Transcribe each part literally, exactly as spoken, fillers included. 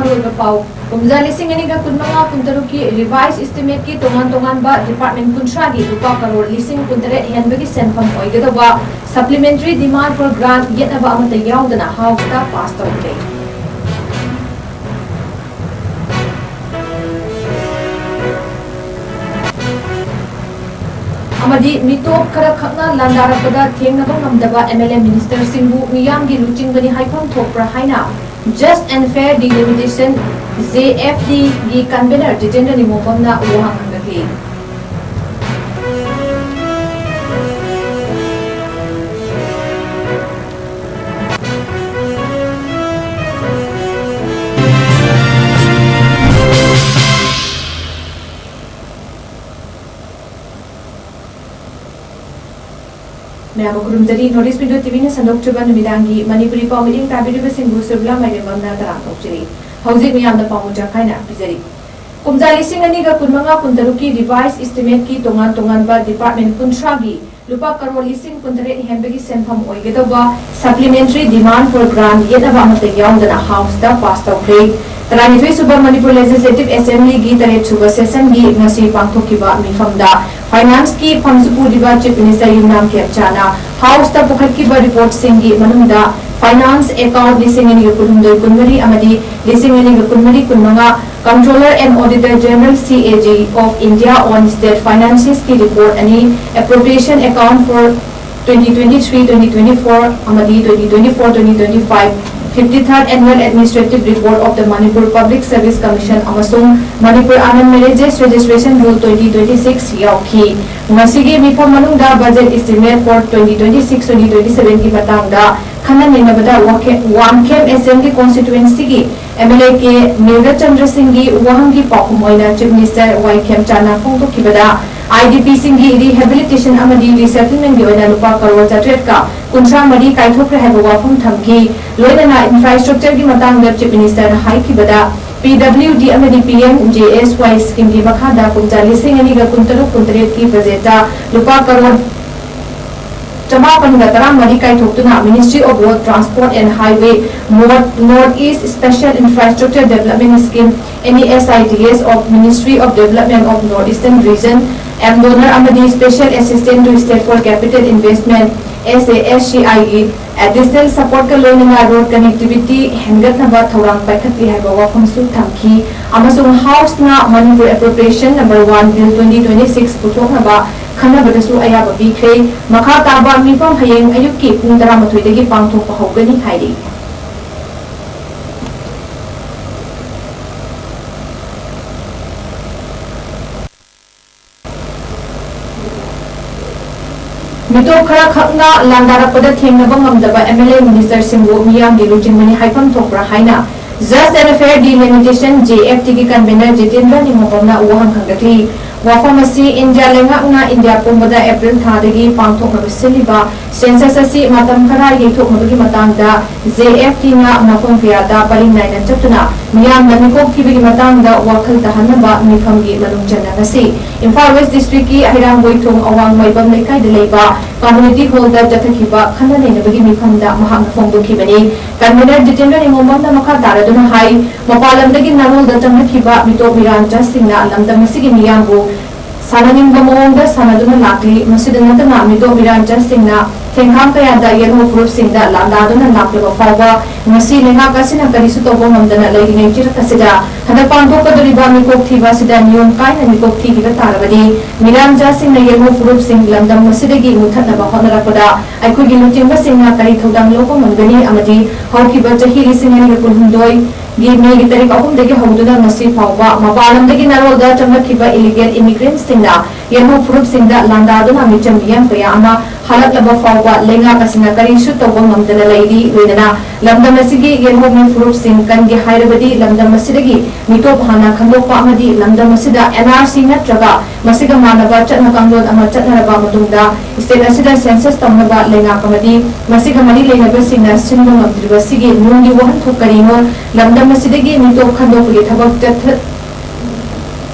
ꯑꯣꯏꯕ ꯄꯥꯎ꯫ ꯀꯨꯝꯖꯥ ꯂꯤꯁꯤꯡ ꯑꯅꯤꯒ ꯀꯨꯟꯃꯉꯥ ꯀꯨꯟꯇꯔꯨꯛꯀꯤ revised estimateꯀꯤ ꯇꯣꯉꯥꯟ ꯇꯣꯉꯥꯟꯕ department ꯀꯨꯟꯊ꯭ꯔꯥꯒꯤ ꯂꯨꯄꯥ ꯀꯔꯣꯔ ꯂꯤꯁꯤꯡ ꯀꯨꯟꯇꯔꯦꯠ ꯍꯦꯟꯕꯒꯤ ꯁꯦꯟꯐꯝ ꯑꯣꯏꯒꯗꯧꯕ supplementary demand for grant ꯌꯦꯠꯅꯕ ꯑꯃꯠꯇ ꯌꯥꯎꯗꯅ Houseꯇ pass ꯇꯧꯈ꯭ꯔꯦ꯫ ꯑꯃꯗꯤ ꯃꯤꯇꯣꯞ ꯈꯔ ꯈꯛꯅ ꯂꯥꯟꯗꯥꯔꯛꯄꯗ ꯊꯦꯡꯅꯕ ꯉꯝꯗꯕ MLA ministerꯁꯤꯡꯕꯨ ꯃꯤꯌꯥꯝꯒꯤ ꯂꯨꯆꯤꯡꯕꯅꯤ ꯍꯥꯏꯐꯝ ꯊꯣꯛꯄ꯭ꯔꯥ ꯍꯥꯏꯅ Just and Fair Delimitation, JFDꯒꯤ convener Jitendra ꯅꯤꯉꯣꯝꯕꯝꯅ ꯋꯥꯍꯪ ꯍꯪꯒꯠꯂꯤ꯫ ꯃꯌꯥꯝꯕꯨ ꯈꯨꯔꯨꯝꯖꯔꯤ꯫ North East Window TVꯅ ꯁꯟꯗꯣꯛꯆꯕ ꯅꯨꯃꯤꯗꯥꯡꯒꯤ ꯃꯅꯤꯄꯨꯔꯤ ꯄꯥꯎ ꯃꯤꯠꯌꯦꯡ ꯇꯥꯕꯤꯔꯤꯕꯁꯤꯡꯕꯨ ꯁꯨꯔꯕꯤꯂꯥ ꯃꯥꯏꯔꯦꯝꯕꯝꯅ ꯇꯔꯥꯝ ꯑꯣꯛꯆꯔꯤ꯫ ꯍꯧꯖꯤꯛ ꯃꯤꯌꯥꯝꯗ ꯄꯥꯎ ꯃꯨꯟꯖꯥ ꯈꯥꯏꯅ ꯄꯤꯖꯔꯤ꯫ ꯀꯨꯝꯖꯥ ꯂꯤꯁꯤꯡ ꯑꯅꯤꯒ ꯀꯨꯟꯃꯉꯥ ꯀꯨꯟꯇꯔꯨꯛꯀꯤ revised estimateꯀꯤ ꯇꯣꯉꯥꯟ ꯇꯣꯉꯥꯟꯕ department ꯀꯨꯟꯊ꯭ꯔꯥꯒꯤ ꯂꯨꯄꯥ ꯀꯔꯣꯔ ꯂꯤꯁꯤꯡ ꯀꯨꯟꯇꯔꯦꯠ ꯍꯦꯟꯕꯒꯤ ꯁꯦꯟꯐꯝ ꯑꯣꯏꯒꯗꯧꯕ supplementary demand for grant ꯌꯦꯠꯅꯕ ꯑꯃꯠꯇ ꯌꯥꯎꯗꯅ Houseꯇ pass ꯇꯧꯈ꯭ꯔꯦ꯫ ꯇꯔꯥꯅꯤꯊꯣꯏ ꯁꯨꯕ Manipur Legislative Assemblyꯒꯤ ꯇꯔꯦꯠ ꯁꯨꯕ sessionꯒꯤ ꯉꯁꯤ ꯄꯥꯡꯊꯣꯛꯈꯤꯕ ꯃꯤꯐꯝꯗ Financeꯀꯤ ꯐꯝꯁꯨ ꯄꯨꯔꯤꯕ Chief Minister ꯌꯨꯝꯅꯥꯝ ꯈꯦꯝꯆꯥꯅ Houseꯇ ꯄꯨꯈꯠꯈꯤꯕ reportꯁꯤꯡꯒꯤ ꯃꯅꯨꯡꯗ finance account ꯂꯤꯁꯤꯡ ꯑꯅꯤꯒ ꯀꯨꯟꯍꯨꯝꯗꯣꯏ ꯀꯨꯟꯃꯔꯤ ꯑꯃꯗꯤ ꯂꯤꯁꯤꯡ ꯑꯅꯤꯒ ꯀꯨꯟꯃꯔꯤ ꯀꯨꯟꯃꯉꯥ Controller and Auditor General, CAG of India on State Financesꯀꯤ report ꯑꯅꯤ, Appropriation Account for twenty twenty-three twenty twenty-four ꯑꯃꯗꯤ twenty twenty-four twenty twenty-five fifty-third Annual Administrative Report of the Manipur Public Service Commission ꯑꯃꯁꯨꯡ Manipur Unmarriages Registration Rule twenty twenty-six ꯌꯥꯎꯈꯤ꯫ ꯉꯁꯤꯒꯤ ꯃꯤꯐꯝ ꯃꯅꯨꯡꯗ budget estimate for twenty twenty-six twenty twenty-sevenꯒꯤ ꯃꯇꯥꯡꯗ ꯈꯟꯅ ꯅꯩꯅꯕꯗ ꯋꯥꯈꯦ-, Wangkhem Assembly Constituencyꯒꯤ MLA ꯀꯦ ꯃꯤꯔꯒꯆꯟꯗ꯭ꯔ ꯁꯤꯡꯒꯤ ꯋꯥꯍꯪꯒꯤ ꯄꯥꯎꯈꯨꯝ ꯑꯣꯏꯅ Chief Minister ꯋꯥꯏ ꯈꯦꯝꯆꯥꯅ ꯐꯣꯡꯗꯣꯛꯈꯤꯕꯗ, IDPꯁꯤꯡꯒꯤ rehabilitation ꯑꯃꯗꯤ resettlementꯒꯤ ꯑꯣꯏꯅ ꯂꯨꯄꯥ ꯀꯔꯣꯔ ꯆꯥꯇ꯭ꯔꯦꯠꯀ ꯀꯨꯟꯊ꯭ꯔꯥ ꯃꯔꯤ ꯀꯥꯏꯊꯣꯛꯈ꯭ꯔꯦ ꯍꯥꯏꯕ ꯋꯥꯐꯝ ꯊꯝꯈꯤ꯫ ꯂꯣꯏꯅꯅ infrastructureꯒꯤ ꯃꯇꯥꯡꯗ Chief Ministerꯅ ꯍꯥꯏꯈꯤꯕꯗ, PWD ꯑꯃꯗꯤ PMJSY schemeꯒꯤ ꯃꯈꯥꯗ ꯀꯨꯝꯖꯥ ꯂꯤꯁꯤꯡ ꯑꯅꯤꯒ ꯀꯨꯟꯇꯔꯨꯛ ꯀꯨꯟꯇꯔꯦꯠꯀꯤ budgetꯇ ꯂꯨꯄꯥ ꯀꯔꯣꯔ ꯆꯃꯥꯄꯟꯒ ꯇꯔꯥꯃꯔꯤ ꯀꯥꯏꯊꯣꯛꯇꯨꯅ Ministry of Road Transport and Highway, North East Special Infrastructure Development Scheme, N E S I D S of Ministry of Development of North Eastern Region, M DoNER ꯑꯃꯗꯤ Special Assistance to State for Capital Investment, S A S C I ꯒꯤ additional support ꯀ ꯂꯣꯏꯅꯅ road connectivity ꯍꯦꯟꯒꯠꯅꯕ ꯊꯧꯔꯥꯡ ꯄꯥꯏꯈꯠꯂꯤ ꯍꯥꯏꯕ ꯋꯥꯐꯝꯁꯨ ꯊꯝꯈꯤ꯫ ꯑꯃꯁꯨꯡ House ꯅ Manipur Appropriation Number One Bill twenty twenty-six ꯄꯨꯊꯣꯛꯅꯕ ꯈꯟꯅꯕꯗꯁꯨ ꯑꯌꯥꯕ ꯄꯤꯈ꯭ꯔꯦ꯫ ꯃꯈꯥ ꯇꯥꯕ ꯃꯤꯐꯝ ꯍꯌꯦꯡ ꯑꯌꯨꯛꯀꯤ ꯄꯨꯡ ꯇꯔꯥꯃꯥꯊꯣꯏꯗꯒꯤ ꯄꯥꯡꯊꯣꯛꯄ ꯍꯧꯒꯅꯤ ꯍꯥꯏꯔꯤ꯫ ꯃꯤꯇꯣꯞ ꯈꯔ ꯈꯛꯅ ꯂꯥꯟꯗꯥꯔꯛꯄꯗ ꯊꯦꯡꯅꯕ ꯉꯝꯗꯕ M L A minister ꯁꯤꯡꯕꯨ ꯃꯤꯌꯥꯝꯒꯤ ꯂꯨꯆꯤꯡꯕꯅꯤ ꯍꯥꯏꯐꯝ ꯊꯣꯛꯄ꯭ꯔꯥ ꯍꯥꯏꯅ Just and Fair Delimitation, J F T ꯒꯤ convener ꯖꯤꯇꯦꯟꯗ꯭ꯔ ꯅꯤꯡꯉꯣꯝꯕꯝꯅ ꯋꯥꯍꯪ ꯍꯪꯒꯠꯂꯤ꯫ ꯋꯥꯐꯝ ꯑꯁꯤ ꯏꯟꯗꯤꯌꯥ ꯂꯩꯉꯥꯛꯅ ꯏꯟꯗꯤꯌꯥ ꯄꯨꯝꯕꯗ April ꯊꯥꯗꯒꯤ ꯄꯥꯡꯊꯣꯛꯅꯕ ꯁꯤꯜꯂꯤꯕ census ꯑꯁꯤ ꯃꯇꯝ ꯈꯔ ꯌꯩꯊꯣꯛꯅꯕꯒꯤ ꯃꯇꯥꯡꯗ J F T ꯅ ꯃꯐꯝ ꯀꯌꯥꯗ ꯄꯔꯤꯡ ꯅꯥꯏꯅ ꯆꯠꯇꯨꯅ ꯃꯤꯌꯥꯝꯗ ꯃꯤꯀꯣꯛ ꯊꯤꯕꯒꯤ ꯃꯇꯥꯡꯗ ꯋꯥꯈꯜ ꯇꯥꯍꯟꯅꯕ ꯃꯤꯐꯝꯒꯤ ꯃꯅꯨꯡ ꯆꯟꯅ ꯉꯁꯤ ꯏꯝꯐꯥꯜ West District ꯀꯤ ꯍꯩꯔꯥꯡꯒꯣꯏꯊꯣꯡ ꯑꯋꯥꯡ ꯃꯥꯏꯕꯝ ꯂꯩꯀꯥꯏꯗ ꯂꯩꯕ Community Hall ꯗ ꯆꯠꯊꯈꯤꯕ ꯈꯟꯅ ꯅꯩꯅꯕꯒꯤ ꯃꯤꯐꯝꯗ ꯃꯍꯥꯛꯅ ꯐꯣꯡꯗꯣꯛꯈꯤꯕꯅꯤ꯫ Convener ꯖꯤꯇꯦꯟꯗ꯭ꯔ ꯅꯤꯡꯉꯣꯝꯕꯝꯅ ꯃꯈꯥ ꯇꯥꯔꯗꯨꯅ ꯍꯥꯏ, ꯃꯄꯥꯟ ꯂꯝꯗꯒꯤ ꯅꯥꯔꯣꯜꯗ ꯆꯪꯂꯛꯈꯤꯕ ꯃꯤꯇꯣꯞ ꯃꯤꯔꯥꯟꯆꯥꯁꯤꯡꯅ ꯂꯝꯗꯝ ꯑꯁꯤꯒꯤ ꯃꯤꯌꯥꯝꯕꯨ ꯁꯥꯟꯅꯅꯤꯡꯕ ꯃꯑꯣꯡꯗ ꯁꯥꯟꯅꯗꯨꯅ ꯂꯥꯛꯂꯤ꯫ ꯃꯁꯤꯗ ꯅꯠꯇꯅ ꯃꯤꯇꯣꯞ ꯃꯤꯔꯥꯟꯆꯥꯁꯤꯡꯅ ꯊꯦꯡꯈꯥꯡ ꯀꯌꯥꯗ ꯌꯦꯜꯍꯧ ꯐꯨꯔꯨꯞꯁꯤꯡꯗ ꯂꯥꯟꯗꯥꯗꯨꯅ ꯂꯥꯛꯂꯕ ꯐꯥꯎꯕ ꯉꯁꯤ ꯂꯩꯉꯥꯛ ꯑꯁꯤꯅ ꯀꯔꯤꯁꯨ ꯇꯧꯕ ꯉꯝꯗꯅ ꯂꯩꯔꯤꯉꯩ ꯆꯤꯔꯛ ꯑꯁꯤꯗ ꯍꯟꯗꯛ ꯄꯥꯡꯊꯣꯛꯀꯗꯧꯔꯤꯕ ꯃꯤꯀꯣꯛ ꯊꯤꯕ ꯑꯁꯤꯗ ꯅꯤꯌꯣꯝ ꯀꯥꯏꯅ ꯃꯤꯀꯣꯛ ꯊꯤꯈꯤꯕ ꯇꯥꯔꯕꯗꯤ ꯃꯤꯔꯥꯟꯆꯥꯁꯤꯡꯅ ꯌꯦꯜꯍꯧ ꯐꯨꯔꯨꯞꯁꯤꯡ ꯂꯝꯗꯝ ꯑꯁꯤꯗꯒꯤ ꯃꯨꯠꯊꯠꯅꯕ ꯍꯣꯠꯅꯔꯛꯄꯗ ꯑꯩꯈꯣꯏꯒꯤ ꯂꯨꯆꯤꯡꯕꯁꯤꯡꯅ ꯀꯔꯤ ꯊꯧꯗꯥꯡ ꯂꯧꯕ ꯉꯝꯒꯅꯤ ꯑꯃꯗꯤ ꯍꯧꯈꯤꯕ ꯆꯍꯤ ꯂꯤꯁꯤꯡ ꯑꯅꯤꯒ ꯀꯨꯟꯍꯨꯝꯗꯣꯏꯒꯤ ꯃꯦꯒꯤ ꯇꯥꯔꯤꯛ ꯑꯍꯨꯝꯗꯒꯤ ꯍꯧꯗꯨꯅ ꯉꯁꯤ ꯐꯥꯎꯕ ꯃꯄꯥꯟ ꯂꯝꯗꯒꯤ ꯅꯥꯔꯣꯜꯗ ꯆꯪꯂꯛꯈꯤꯕ illegal immigrantꯁꯤꯡꯅ ꯌꯦꯜꯍꯧ ꯐꯨꯔꯨꯞꯁꯤꯡꯗ ꯂꯥꯟꯗꯥꯗꯨꯅ ꯃꯤꯆꯝ ꯃꯤꯌꯥꯝ ꯀꯌꯥ ꯑꯃ ꯍꯜꯂꯛꯂꯕ ꯐꯥꯎꯕ ꯂꯩꯉꯥꯛ ꯑꯁꯤꯅ ꯀꯔꯤꯁꯨ ꯇꯧꯕ ꯉꯝꯗꯅ ꯂꯩꯔꯤ꯫ ꯂꯣꯏꯅꯅ ꯂꯝꯗꯝ ꯑꯁꯤꯒꯤ ꯌꯦꯜꯍꯧꯃꯤ ꯐꯨꯔꯨꯞꯁꯤꯡ ꯀꯟꯒꯦ ꯍꯥꯏꯔꯕꯗꯤ ꯂꯝꯗꯝ ꯑꯁꯤꯗꯒꯤ ꯃꯤꯇꯣꯞ ꯍꯥꯟꯅ ꯈꯟꯗꯣꯛꯄ ꯑꯃꯗꯤ ꯂꯝꯗꯝ ꯑꯁꯤꯗ N R C ꯅꯠꯇ꯭ꯔꯒ ꯃꯁꯤꯒ ꯃꯥꯟꯅꯕ ꯆꯠꯅ ꯀꯥꯡꯂꯣꯟ ꯑꯃ ꯆꯠꯅꯔꯕ ꯃꯇꯨꯡꯗ state ꯑꯁꯤꯗ census ꯇꯧꯅꯕ ꯂꯩꯉꯥꯛ ꯑꯃꯗꯤ ꯃꯁꯤꯒ ꯃꯔꯤ ꯂꯩꯅꯕꯁꯤꯡꯅ ꯁꯤꯟꯕ ꯉꯝꯗ꯭ꯔꯤꯕꯁꯤꯒꯤ ꯅꯨꯡꯒꯤ ꯋꯥꯍꯟꯊꯣꯛ ꯀꯔꯤꯅꯣ? ꯂꯝꯗꯝ ꯑꯁꯤꯗꯒꯤ ꯃꯤꯇꯣꯞ ꯈꯟꯗꯣꯛꯄꯒꯤ ꯊꯕꯛ ꯆꯠꯊ-,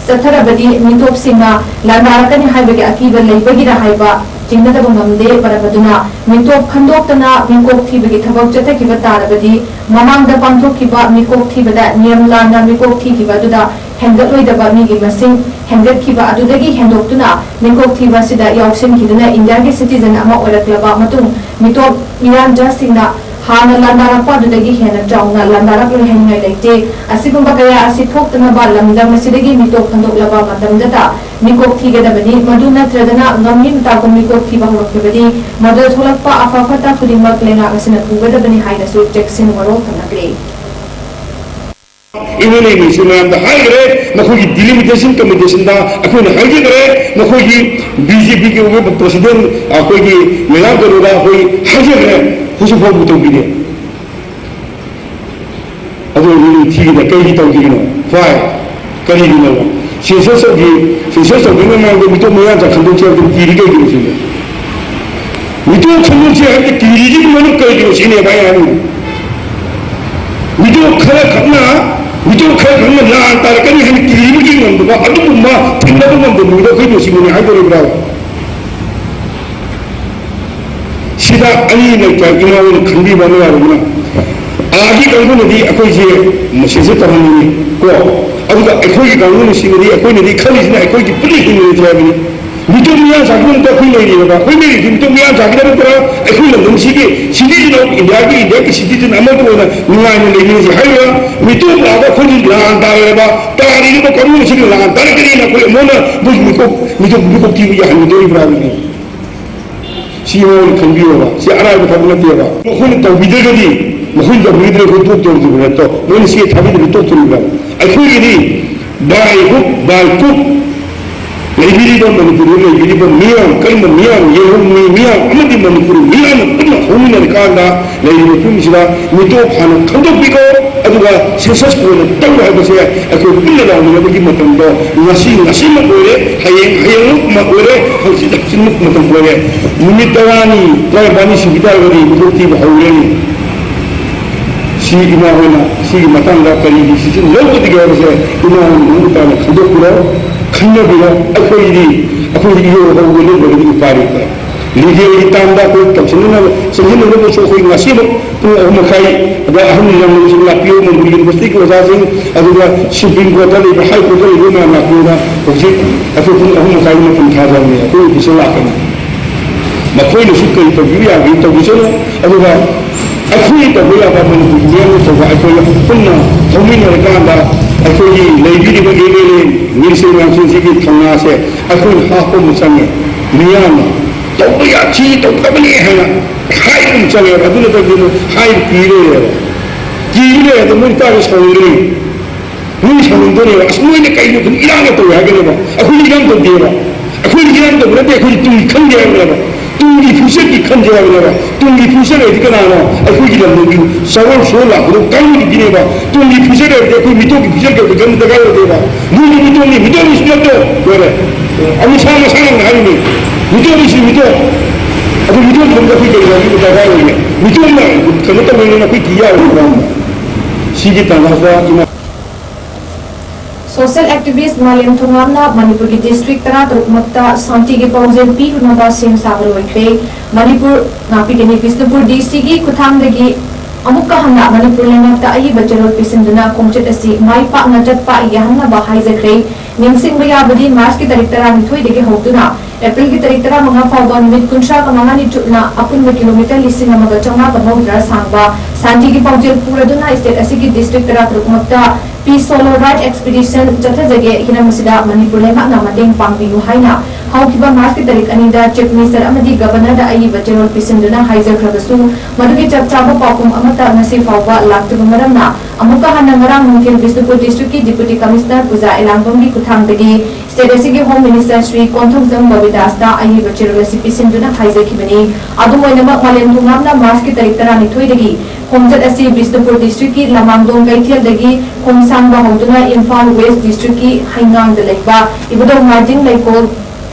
ꯆꯠꯊꯔꯕꯗꯤ ꯃꯤꯇꯣꯞꯁꯤꯡꯅ ꯂꯥꯟꯗꯥꯔꯛꯀꯅꯤ ꯍꯥꯏꯕꯒꯤ ꯑꯀꯤꯕ ꯂꯩꯕꯒꯤꯔ ꯍꯥꯏꯕ ꯆꯤꯡꯅꯗꯕ ꯉꯝꯗꯦ꯫ ꯃꯔꯝ ꯑꯗꯨꯅ ꯃꯤꯇꯣꯞ ꯈꯟꯗꯣꯛꯇꯅ ꯃꯤꯀꯣꯛ ꯊꯤꯕꯒꯤ ꯊꯕꯛ ꯆꯠꯊꯈꯤꯕ ꯇꯥꯔꯕꯗꯤ ꯃꯃꯥꯡꯗ ꯄꯥꯡꯊꯣꯛꯈꯤꯕ ꯃꯤꯀꯣꯛ ꯊꯤꯕꯗ ꯅꯤꯌꯝ ꯂꯥꯟꯅ ꯃꯤꯀꯣꯛ ꯊꯤꯈꯤꯕ ꯑꯗꯨꯗ ꯍꯦꯟꯒꯠꯂꯣꯏꯗꯕ ꯃꯤꯒꯤ ꯃꯁꯤꯡ ꯍꯦꯟꯒꯠꯈꯤꯕ ꯑꯗꯨꯗꯒꯤ ꯍꯦꯟꯗꯣꯛꯇꯨꯅ ꯃꯤꯀꯣꯛ ꯊꯤꯕ ꯑꯁꯤꯗ ꯌꯥꯎꯁꯤꯟꯈꯤꯗꯨꯅ ꯏꯟꯗꯤꯌꯥꯒꯤ ꯁꯤꯇꯤꯖꯟ ꯑꯃ ꯑꯣꯏꯔꯛꯂꯕ ꯃꯇꯨꯡ ꯃꯤꯇꯣꯞ ꯃꯤꯌꯥꯟꯖꯥꯁꯤꯡꯅ ꯍꯥꯟꯅ ꯂꯥꯟꯗꯥꯔꯛꯄ ꯑꯗꯨꯗꯒꯤ ꯍꯦꯟꯅ ꯆꯥꯎꯅ ꯂꯥꯟꯗꯥꯔꯛꯂꯣꯏ ꯍꯥꯏꯅꯤꯡꯉꯥꯏ ꯂꯩꯇꯦ꯫ ꯑꯁꯤꯒꯨꯝꯕ ꯀꯌꯥ ꯑꯁꯤ ꯊꯣꯛꯇꯅꯕ ꯂꯝꯗꯝ ꯑꯁꯤꯗꯒꯤ ꯃꯤꯇꯣꯞ ꯈꯟꯗꯣꯛꯂꯕ ꯃꯇꯝꯗꯇ ꯃꯤꯀꯣꯛ ꯊꯤꯒꯗꯕꯅꯤ꯫ ꯃꯗꯨ ꯅꯠꯇ꯭ꯔꯗꯅ ꯉꯝꯃꯤ ꯃꯇꯥꯒꯨꯝ ꯃꯤꯀꯣꯛ ꯊꯤꯕ ꯍꯧꯔꯛꯂꯕꯗꯤ ꯃꯗꯨꯗ ꯊꯣꯛꯂꯛꯄ ꯑꯐ ꯐꯠꯇ ꯈꯨꯗꯤꯡꯃꯛ ꯂꯩꯉꯥꯛ ꯑꯁꯤꯅ ꯄꯨꯒꯗꯕꯅꯤ ꯍꯥꯏꯅꯁꯨ ꯆꯦꯛꯁꯤꯟ ꯋꯥꯔꯣꯜ ꯊꯝꯅꯈ꯭ꯔꯦ꯫ ꯑꯦꯝ ꯑꯦꯜ ꯑꯦ ꯃꯤꯅꯤꯁꯇꯔ ꯃꯌꯥꯝꯗ ꯍꯥꯏꯈ꯭ꯔꯦ, ꯃꯈꯣꯏꯒꯤ ꯗꯤꯂꯤꯃꯤꯇꯦꯁꯟ ꯀꯃꯤꯇꯦꯁꯟꯗ ꯑꯩꯈꯣꯏꯅ ꯍꯥꯏꯖꯈ꯭ꯔꯦ, ꯃꯈꯣꯏꯒꯤ ꯕꯤ ꯖꯦ ꯄꯤꯒꯤ ꯑꯣꯏꯕ ꯄ꯭ꯔꯁꯤꯗꯦꯟ ꯑꯩꯈꯣꯏꯒꯤ ꯃꯦꯗꯥꯝ ꯀꯩꯅꯣꯗ ꯑꯩꯈꯣꯏ ꯍꯥꯏꯖꯈ꯭ꯔꯦ, ꯍꯧꯖꯤꯛ ꯐꯥꯎꯕ ꯇꯧꯕꯤꯗꯦ꯫ ꯑꯗꯨ ꯍꯧꯖꯤꯛ ꯊꯤꯒꯗ ꯀꯩꯒꯤ ꯇꯧꯗ꯭ꯔꯤꯅꯣ? ꯐꯥꯏ꯫ ꯀꯔꯤꯒꯤꯅꯣꯕ? ꯁꯦꯟꯁꯁ ꯇꯧꯗ꯭ꯔꯤ, ꯁꯦꯟꯁꯁ ꯇꯧꯗ꯭ꯔꯤꯉꯩ ꯃꯃꯥꯡꯗ ꯃꯤꯇꯣꯞ ꯃꯌꯥ ꯆꯥꯛꯈꯟꯗꯣꯛꯁꯦ ꯍꯥꯏꯕꯗꯨ ꯀꯤꯔꯤ ꯀꯩꯒꯤꯅꯣ ꯁꯤꯅꯦ? ꯃꯤꯇꯣꯞ ꯈꯟꯗꯣꯛꯁꯦ ꯍꯥꯏꯕꯗꯤ ꯀꯤꯔꯤꯁꯤꯒꯤ ꯃꯔꯝ ꯀꯔꯤꯒꯤꯅꯣ ꯁꯤꯅꯦꯕ ꯑꯩ ꯍꯥꯏꯅꯤꯡꯉꯤ꯫ ꯃꯤꯇꯣꯞ ꯈꯔ ꯈꯛꯅ, ꯃꯤꯇꯣꯞ ꯈꯔ ꯈꯛꯅ ꯂꯥꯟ ꯇꯥꯔꯛꯀꯅꯤ ꯍꯥꯏꯅ ꯀꯤꯔꯤꯕꯒꯤ ꯉꯝꯗꯕ, ꯑꯗꯨꯒꯨꯝꯕ ꯊꯦꯡꯅꯕ ꯉꯝꯗꯕ ꯃꯤꯗꯣ ꯑꯩꯈꯣꯏ ꯅꯨꯡꯁꯤꯕꯅꯤ ꯍꯥꯏꯗꯣꯔꯤꯕ꯭ꯔꯥ? ꯁꯤꯗ ꯑꯅꯤ ꯂꯩꯇ ꯏꯃꯥ ꯍꯣꯏꯅ ꯈꯟꯕꯤꯕ ꯑꯃ ꯌꯥꯎꯕꯅ, ꯑꯥꯒꯤ ꯀꯥꯡꯕꯨꯅꯗꯤ ꯑꯩꯈꯣꯏꯁꯦ ꯃꯁꯤꯁꯦ ꯇꯧꯍꯟꯅꯤꯡꯉꯤ ꯀꯣ, ꯑꯗꯨꯒ ꯑꯩꯈꯣꯏꯒꯤ ꯀꯥꯡꯕꯨꯅ ꯁꯤꯅꯗꯤ, ꯑꯩꯈꯣꯏꯅꯗꯤ ꯈꯜꯂꯤꯁꯤꯅ ꯑꯩꯈꯣꯏꯒꯤ ꯄꯨꯟꯅ ꯍꯤꯡꯃꯤꯟꯅꯁꯦ ꯍꯥꯏꯕꯅꯤ꯫ ꯃꯤꯇꯣꯞ ꯃꯤꯌꯥꯟ ꯆꯥꯛꯄ ꯑꯝꯇ ꯑꯩꯈꯣꯏ ꯂꯩꯔꯤꯕ, ꯑꯩꯈꯣꯏ ꯂꯩꯔꯤꯁꯤ ꯃꯤꯇꯣꯞ ꯃꯤꯌꯥꯟ ꯆꯥꯛꯀꯗꯕ ꯄꯨꯔꯥ ꯑꯩꯈꯣꯏ ꯂꯝꯗꯝꯁꯤꯒꯤ citizen of India ꯒꯤ, India ꯒꯤ citizen ꯑꯃꯒꯤ ꯑꯣꯏꯅ ꯅꯨꯡꯉꯥꯏꯅ ꯂꯩꯃꯤꯟꯅꯁꯤ ꯍꯥꯏꯔꯤꯕ ꯃꯤꯇꯣꯞ ꯂꯥꯛꯑꯒ ꯑꯩꯈꯣꯏꯒꯤ ꯂꯥꯟ ꯇꯥꯔꯦꯕ, ꯇꯥꯔꯤꯕ ꯀꯥꯡꯕꯨꯁꯤꯒꯤ ꯂꯥꯟ ꯇꯥꯔꯛꯀꯅꯤꯅ ꯑꯩꯈꯣꯏ ꯑꯃꯨꯛ ꯍꯟꯅ ꯃꯣꯏꯒꯤ ꯃꯤꯀꯣꯛ, ꯃꯤꯇꯣꯞ, ꯃꯤꯀꯣꯛ ꯊꯤꯕ ꯌꯥꯍꯟꯒꯗꯧꯔꯤꯕ꯭ꯔꯥ ꯍꯥꯏꯕꯅꯤ꯫ ꯁꯤ ꯃꯣꯏꯅ ꯈꯟꯕꯤꯌꯣꯕ, ꯁꯤ ꯑꯔꯥꯏꯕ ꯊꯕꯛ ꯅꯠꯇꯦꯕ꯫ ꯃꯈꯣꯏꯅ ꯇꯧꯕꯤꯗ꯭ꯔꯒꯗꯤ, ꯃꯈꯣꯏꯅ ꯇꯧꯕꯤꯗ꯭ꯔꯒꯗꯤ ꯑꯩꯈꯣꯏ ꯇꯣꯛꯇꯧꯔꯤꯕ ꯅꯠꯇ꯭ꯔꯣ? ꯃꯣꯏꯅ ꯁꯤ ꯊꯥꯕꯤꯗ꯭ꯔꯗꯤ ꯇꯣꯛꯇꯣꯔꯤꯕ꯭ꯔꯥ? ꯑꯩꯈꯣꯏꯒꯤꯗꯤ by hook by crook ꯂꯩꯕꯤꯔꯤꯕ ꯃꯅꯤꯄꯨꯔꯗ ꯂꯩꯕꯤꯔꯤꯕ ꯃꯤꯌꯥꯝ, ꯀꯔꯤꯒꯨꯝꯕ ꯃꯤꯌꯥꯝ, ꯌꯦꯜꯍꯧꯃꯤ ꯃꯤꯌꯥꯝ ꯑꯃꯗꯤ ꯃꯅꯤꯄꯨꯔ ꯃꯤꯌꯥꯝꯅ ꯄꯨꯟꯅ ꯍꯧꯃꯤꯟꯅꯔꯀꯥꯟꯗ ꯂꯩꯔꯤꯕ ꯐꯤꯕꯝꯁꯤꯗ ꯃꯤꯇꯣꯞ ꯍꯥꯟꯅ ꯈꯟꯗꯣꯛꯄꯤꯈꯣ, ꯑꯗꯨꯒ census ꯀꯣꯟꯅ ꯇꯧ ꯍꯥꯏꯕꯁꯦ ꯑꯩꯈꯣꯏ ꯄꯨꯟꯅ ꯂꯥꯎꯃꯤꯟꯅꯕꯒꯤ ꯃꯇꯝꯗꯣ ꯉꯁꯤ, ꯉꯁꯤꯃꯛ ꯑꯣꯏꯔꯦ, ꯍꯌꯦꯡ, ꯍꯌꯦꯡꯃꯛ ꯑꯣꯏꯔꯦ, ꯍꯪꯆꯤꯠ, ꯍꯪꯆꯤꯠꯃꯛ ꯃꯇꯝ ꯑꯣꯏꯔꯦ꯫ ꯅꯨꯃꯤꯠ ꯇꯔꯥꯅꯤ, ꯇꯔꯥꯅꯤꯄꯥꯜꯅꯤ ꯁꯨꯈꯤ ꯇꯥꯔꯒꯗꯤ ꯃꯤꯇꯣꯞ ꯊꯤꯕ ꯍꯧꯔꯅꯤ꯫ ꯁꯤ ꯏꯃꯥ ꯍꯣꯏꯅ ꯁꯤꯒꯤ ꯃꯇꯥꯡꯗ ꯀꯔꯤ ꯗꯤꯁꯤꯖꯟ ꯂꯧꯒꯗꯒꯦ ꯍꯥꯏꯕꯁꯦ ꯏꯃꯥ ꯍꯣꯏꯅ ꯃꯃꯨꯠ ꯇꯥꯅ ꯈꯟꯗꯣꯛꯄꯤꯔꯣ, ꯈꯟꯅꯕꯤꯔꯣ꯫ ꯑꯩꯈꯣꯏꯗꯤ, ꯑꯩꯈꯣꯏꯗꯤ ꯏꯔꯣ ꯍꯧꯕ ꯂꯦꯞꯄꯒꯗꯤ ꯎꯄꯥꯏ ꯂꯩꯇꯦ꯫ ꯂꯤꯒꯦꯜꯒꯤ ꯇꯥꯝꯗ ꯑꯩꯈꯣꯏ ꯇꯧꯁꯤꯟꯅꯅꯕ, ꯆꯪꯁꯤꯟꯅꯅꯕꯁꯨ ꯑꯩꯈꯣꯏ ꯉꯁꯤꯃꯛ ꯄꯨꯡ ꯑꯍꯨꯝ ꯃꯈꯥꯏ ꯑꯗ ꯑꯍꯟ ꯂꯃꯟꯁꯤꯡ ꯂꯥꯛꯄꯤꯌꯨ, ꯃꯅꯤꯄꯨꯔ ꯌꯨꯅꯤꯚꯔꯁꯤꯇꯤꯒꯤ ꯑꯣꯖꯥꯁꯤꯡ, ꯑꯗꯨꯒ ꯁꯨꯄ꯭ꯔꯤꯝ ꯀꯣꯔꯠꯇ ꯂꯩꯕ, ꯍꯥꯏ ꯀꯣꯔꯠꯇ ꯂꯩꯕ ꯃꯌꯥꯝ ꯂꯥꯛꯄꯤꯌꯨꯅ ꯍꯧꯖꯤꯛ ꯑꯩꯈꯣꯏ ꯄꯨꯡ ꯑꯍꯨꯝ ꯃꯈꯥꯏꯒꯤ ꯃꯇꯝ ꯊꯥꯖꯕꯅꯦ꯫ ꯑꯩꯈꯣꯏ ꯑꯣꯐꯤꯁꯇ ꯂꯥꯛꯀꯅꯤ꯫ ꯃꯈꯣꯏꯅꯁꯨ ꯀꯔꯤ ꯇꯧꯕꯤꯕ ꯌꯥꯒꯦ ꯇꯧꯕꯤꯁꯅꯨ꯫ ꯑꯗꯨꯒ ꯑꯩꯈꯣꯏꯅ ꯇꯧꯕ ꯌꯥꯕ ꯃꯅꯤꯄꯨꯔ ꯃꯤꯌꯥꯝꯅ ꯇꯧꯕ ꯑꯩꯈꯣꯏꯅ ꯄꯨꯟꯅ ꯊꯧꯃꯤꯟꯅꯔꯀꯥꯟꯗ ꯑꯩꯈꯣꯏꯒꯤ ꯂꯩꯕꯤꯔꯤꯕ ꯑꯦꯝ ꯑꯦꯜ ꯑꯦ ꯃꯤꯅꯤꯁꯇꯔ ꯃꯌꯥꯝꯁꯤꯡꯁꯤꯒꯤ ꯊꯧꯅꯥꯁꯦ ꯑꯩꯈꯣꯏꯅ ꯍꯥꯞꯄ ꯑꯃ ꯆꯪꯉꯦ꯫ ꯃꯤꯌꯥꯝꯅ ꯇꯧꯕ ꯌꯥꯊꯤ ꯇꯧꯗꯕꯅꯤ ꯍꯥꯏꯅ ꯍꯥꯏꯕ ꯑꯃ ꯆꯪꯉꯦꯕ꯫ ꯑꯗꯨ ꯅꯠꯇ꯭ꯔꯗꯤ ꯃꯣꯏ ꯍꯥꯏꯕ ꯀꯤ ꯂꯩꯔꯦꯕ꯫ ꯀꯤ ꯂꯩꯔꯗꯤ ꯃꯣꯏ ꯇꯥꯔꯒ ꯁꯥꯎꯅꯤꯡꯒꯅꯤ꯫ ꯃꯣꯏ ꯁꯥꯎꯅꯤꯡꯗꯣꯏꯅꯦꯕ꯫ "ꯑꯁ, ꯃꯣꯏꯅ ꯀꯩꯅꯣ ꯈꯪ ꯏꯔꯥꯡꯒ ꯇꯧꯋꯦ" ꯍꯥꯏꯒꯅꯦꯕ꯫ ꯑꯩꯈꯣꯏ ꯏꯔꯥꯡ ꯇꯧꯗꯦꯕ꯫ ꯑꯩꯈꯣꯏ ꯏꯔꯥꯡ ꯇꯧꯕ ꯅꯠꯇꯦ, ꯑꯩꯈꯣꯏ ꯇꯨꯡꯒꯤ ꯈꯟꯗꯦ ꯍꯥꯏꯕꯅꯦꯕ꯫ ꯇꯨꯡꯒꯤ ꯐ꯭ꯌꯨꯆꯔꯒꯤ ꯈꯟꯗꯦ ꯍꯥꯏꯕꯅꯦꯕ꯫ ꯇꯨꯡꯒꯤ ꯐ꯭ꯌꯨꯆꯔ ꯍꯥꯏꯗꯤ ꯀꯅꯥꯅꯣ? ꯑꯩꯈꯣꯏꯒꯤ ꯂꯝꯗꯝꯒꯤ ꯁꯔꯣꯟ ꯁꯨꯔꯣꯟ ꯂꯥꯛꯄꯗꯣ ꯀꯥꯡꯕꯨꯗꯨꯒꯤꯅꯦꯕ꯫ ꯇꯨꯡꯒꯤ ꯐ꯭ꯌꯨꯆꯔ ꯍꯥꯏꯕꯗꯤ ꯑꯩꯈꯣꯏ ꯃꯤꯇꯣꯞꯀꯤ ꯐ꯭ꯌꯨꯆꯔ ꯀꯩꯀꯩ ꯈꯟꯕ ꯗꯔꯀꯥꯔ ꯑꯣꯏꯗꯦꯕ꯫ ꯃꯣꯏꯅ ꯃꯤꯇꯣꯞꯅꯤ, ꯃꯤꯇꯣꯞꯅꯤ ꯁꯨꯡꯅꯠꯇꯦ꯫ ꯂꯣꯏꯔꯦ꯫ ꯑꯃꯨꯛ ꯁꯥ ꯃꯁꯥꯅ ꯍꯥꯏꯔꯤꯅꯤ꯫ ꯃꯤꯇꯣꯞꯅꯤ ꯁꯤ ꯃꯤꯇꯣꯞ꯫ ꯑꯗꯨ ꯃꯤꯇꯣꯞ ꯈꯟꯕꯗ ꯑꯩꯈꯣꯏ ꯀꯩ ꯗꯔꯀꯥꯔ ꯑꯣꯏꯒꯦ? ꯃꯤꯇꯣꯞꯅ ꯀꯩꯅꯣ ꯇꯧꯕꯅꯤꯅ ꯑꯩꯈꯣꯏ ꯀꯤ ꯌꯥꯔꯣꯏꯕ꯫ ꯁꯤꯒꯤ ꯇꯥꯟꯖꯥꯁꯤꯗ ꯏꯃꯥ Social activist ꯃꯥꯂꯦꯝ ꯊꯣꯉꯥꯝꯅ ꯃꯅꯤꯄꯨꯔꯒꯤ district ꯇꯔꯥꯇꯔꯨꯛꯃꯛꯇ ꯁꯥꯟꯇꯤꯒꯤ ꯄꯥꯎꯖꯦꯜ ꯄꯤꯔꯨꯅꯕ ꯁꯦꯝ ꯁꯥꯕ ꯂꯣꯏꯈ꯭ꯔꯦ꯫ ꯃꯅꯤꯄꯨꯔ, ꯉꯥꯛꯄꯤꯒꯅꯤ, ꯕꯤꯁꯅꯨꯄꯨꯔ D C ꯒꯤ ꯈꯨꯠꯊꯥꯡꯗꯒꯤ ꯑꯃꯨꯛꯀ ꯍꯟꯅ ꯃꯅꯤꯄꯨꯔ ꯂꯩꯉꯥꯛꯇ ꯑꯏꯕ ꯆꯦꯔꯣꯜ ꯄꯤꯁꯤꯟꯗꯨꯅ ꯈꯣꯡꯆꯠ ꯑꯁꯤ ꯃꯥꯏ ꯄꯥꯛꯅ ꯆꯠꯄ ꯌꯥꯍꯟꯅꯕ ꯍꯥꯏꯖꯈ꯭ꯔꯦ꯫ ꯅꯤꯡꯁꯤꯡꯕ ꯌꯥꯕꯗꯤ March ꯀꯤ ꯇꯥꯔꯤꯛ ꯇꯔꯥꯅꯤꯊꯣꯏꯗꯒꯤ ꯍꯧꯗꯨꯅ April ꯒꯤ ꯇꯥꯔꯤꯛ ꯇꯔꯥꯃꯉꯥ ꯐꯥꯎꯕ ꯅꯨꯃꯤꯠ ꯀꯨꯟꯊ꯭ꯔꯥꯒ ꯃꯉꯥꯅꯤ ꯆꯨꯞꯅ ꯑꯄꯨꯟꯕ kilometre ꯂꯤꯁꯤꯡ ꯑꯃꯒ ꯆꯥꯝꯃꯉꯥꯒ ꯃꯧꯗ꯭ꯔꯥ ꯁꯥꯡꯕ ꯁꯥꯟꯇꯤꯒꯤ ꯄꯥꯎꯖꯦꯜ ꯄꯨꯔꯗꯨꯅ state ꯑꯁꯤꯒꯤ district ꯇꯔꯥꯇꯔꯨꯛꯃꯛꯇ Peace Solo Ride Expedition ꯆꯠꯊꯖꯒꯦ꯫ ꯍꯤꯔꯝ ꯑꯁꯤꯗ ꯃꯅꯤꯄꯨꯔ ꯂꯩꯉꯥꯛꯅ ꯃꯇꯦꯡ ꯄꯥꯡꯕꯤꯌꯨ ꯍꯥꯏꯅ ꯍꯧꯈꯤꯕ March ꯀꯤ ꯇꯥꯔꯤꯛ ꯑꯅꯤꯗ Chief Minister ꯑꯃꯗꯤ Governor ꯗ ꯑꯏꯕ ꯆꯦꯔꯣꯜ ꯄꯤꯁꯤꯟꯗꯨꯅ ꯍꯥꯏꯖꯈ꯭ꯔꯕꯁꯨ, ꯃꯗꯨꯒꯤ ꯆꯞ ꯆꯥꯕ ꯄꯥꯎꯈꯨꯝ ꯑꯃꯠꯇ ꯉꯁꯤ ꯐꯥꯎꯕ ꯂꯥꯛꯇꯕ ꯃꯔꯝꯅ, ꯑꯃꯨꯛꯀ ꯍꯟꯅ ꯉꯔꯥꯡ ꯅꯨꯡꯊꯤꯜ ꯕꯤꯁꯅꯨꯄꯨꯔ district ꯀꯤ Deputy Commissioner ꯄꯨꯖꯥ ꯑꯦꯂꯥꯡꯕꯝꯒꯤ ꯈꯨꯠꯊꯥꯡꯗꯒꯤ state ꯑꯁꯤꯒꯤ Home Minister ꯁ꯭ꯔꯤ ꯀꯣꯟꯊꯧꯖꯝ ꯕꯕꯤꯗꯥꯁꯇ ꯑꯏꯕ ꯆꯦꯔꯣꯜ ꯑꯁꯤ ꯄꯤꯁꯤꯟꯗꯨꯅ ꯍꯥꯏꯖꯈꯤꯕꯅꯤ꯫ ꯑꯗꯨꯝ ꯑꯣꯏꯅꯃꯛ, ꯃꯥꯂꯦꯝ ꯊꯣꯡꯉꯥꯝꯅ March ꯀꯤ ꯇꯥꯔꯤꯛ ꯇꯔꯥꯅꯤꯊꯣꯏꯗꯒꯤ ꯈꯣꯡꯆꯠ ꯑꯁꯤ ꯕꯤꯁꯅꯨꯄꯨꯔ district ꯀꯤ ꯂꯃꯥꯡꯗꯣꯡ ꯀꯩꯊꯦꯜꯗꯒꯤ ꯈꯣꯡꯁꯥꯡꯕ ꯍꯧꯗꯨꯅ ꯏꯝꯐꯥꯜ West district ꯀꯤ ꯍꯩꯉꯥꯡꯗ ꯂꯩꯕ ꯏꯕꯨꯙꯧ ꯃꯥꯔꯖꯤꯡ ꯂꯩꯀꯣꯜ,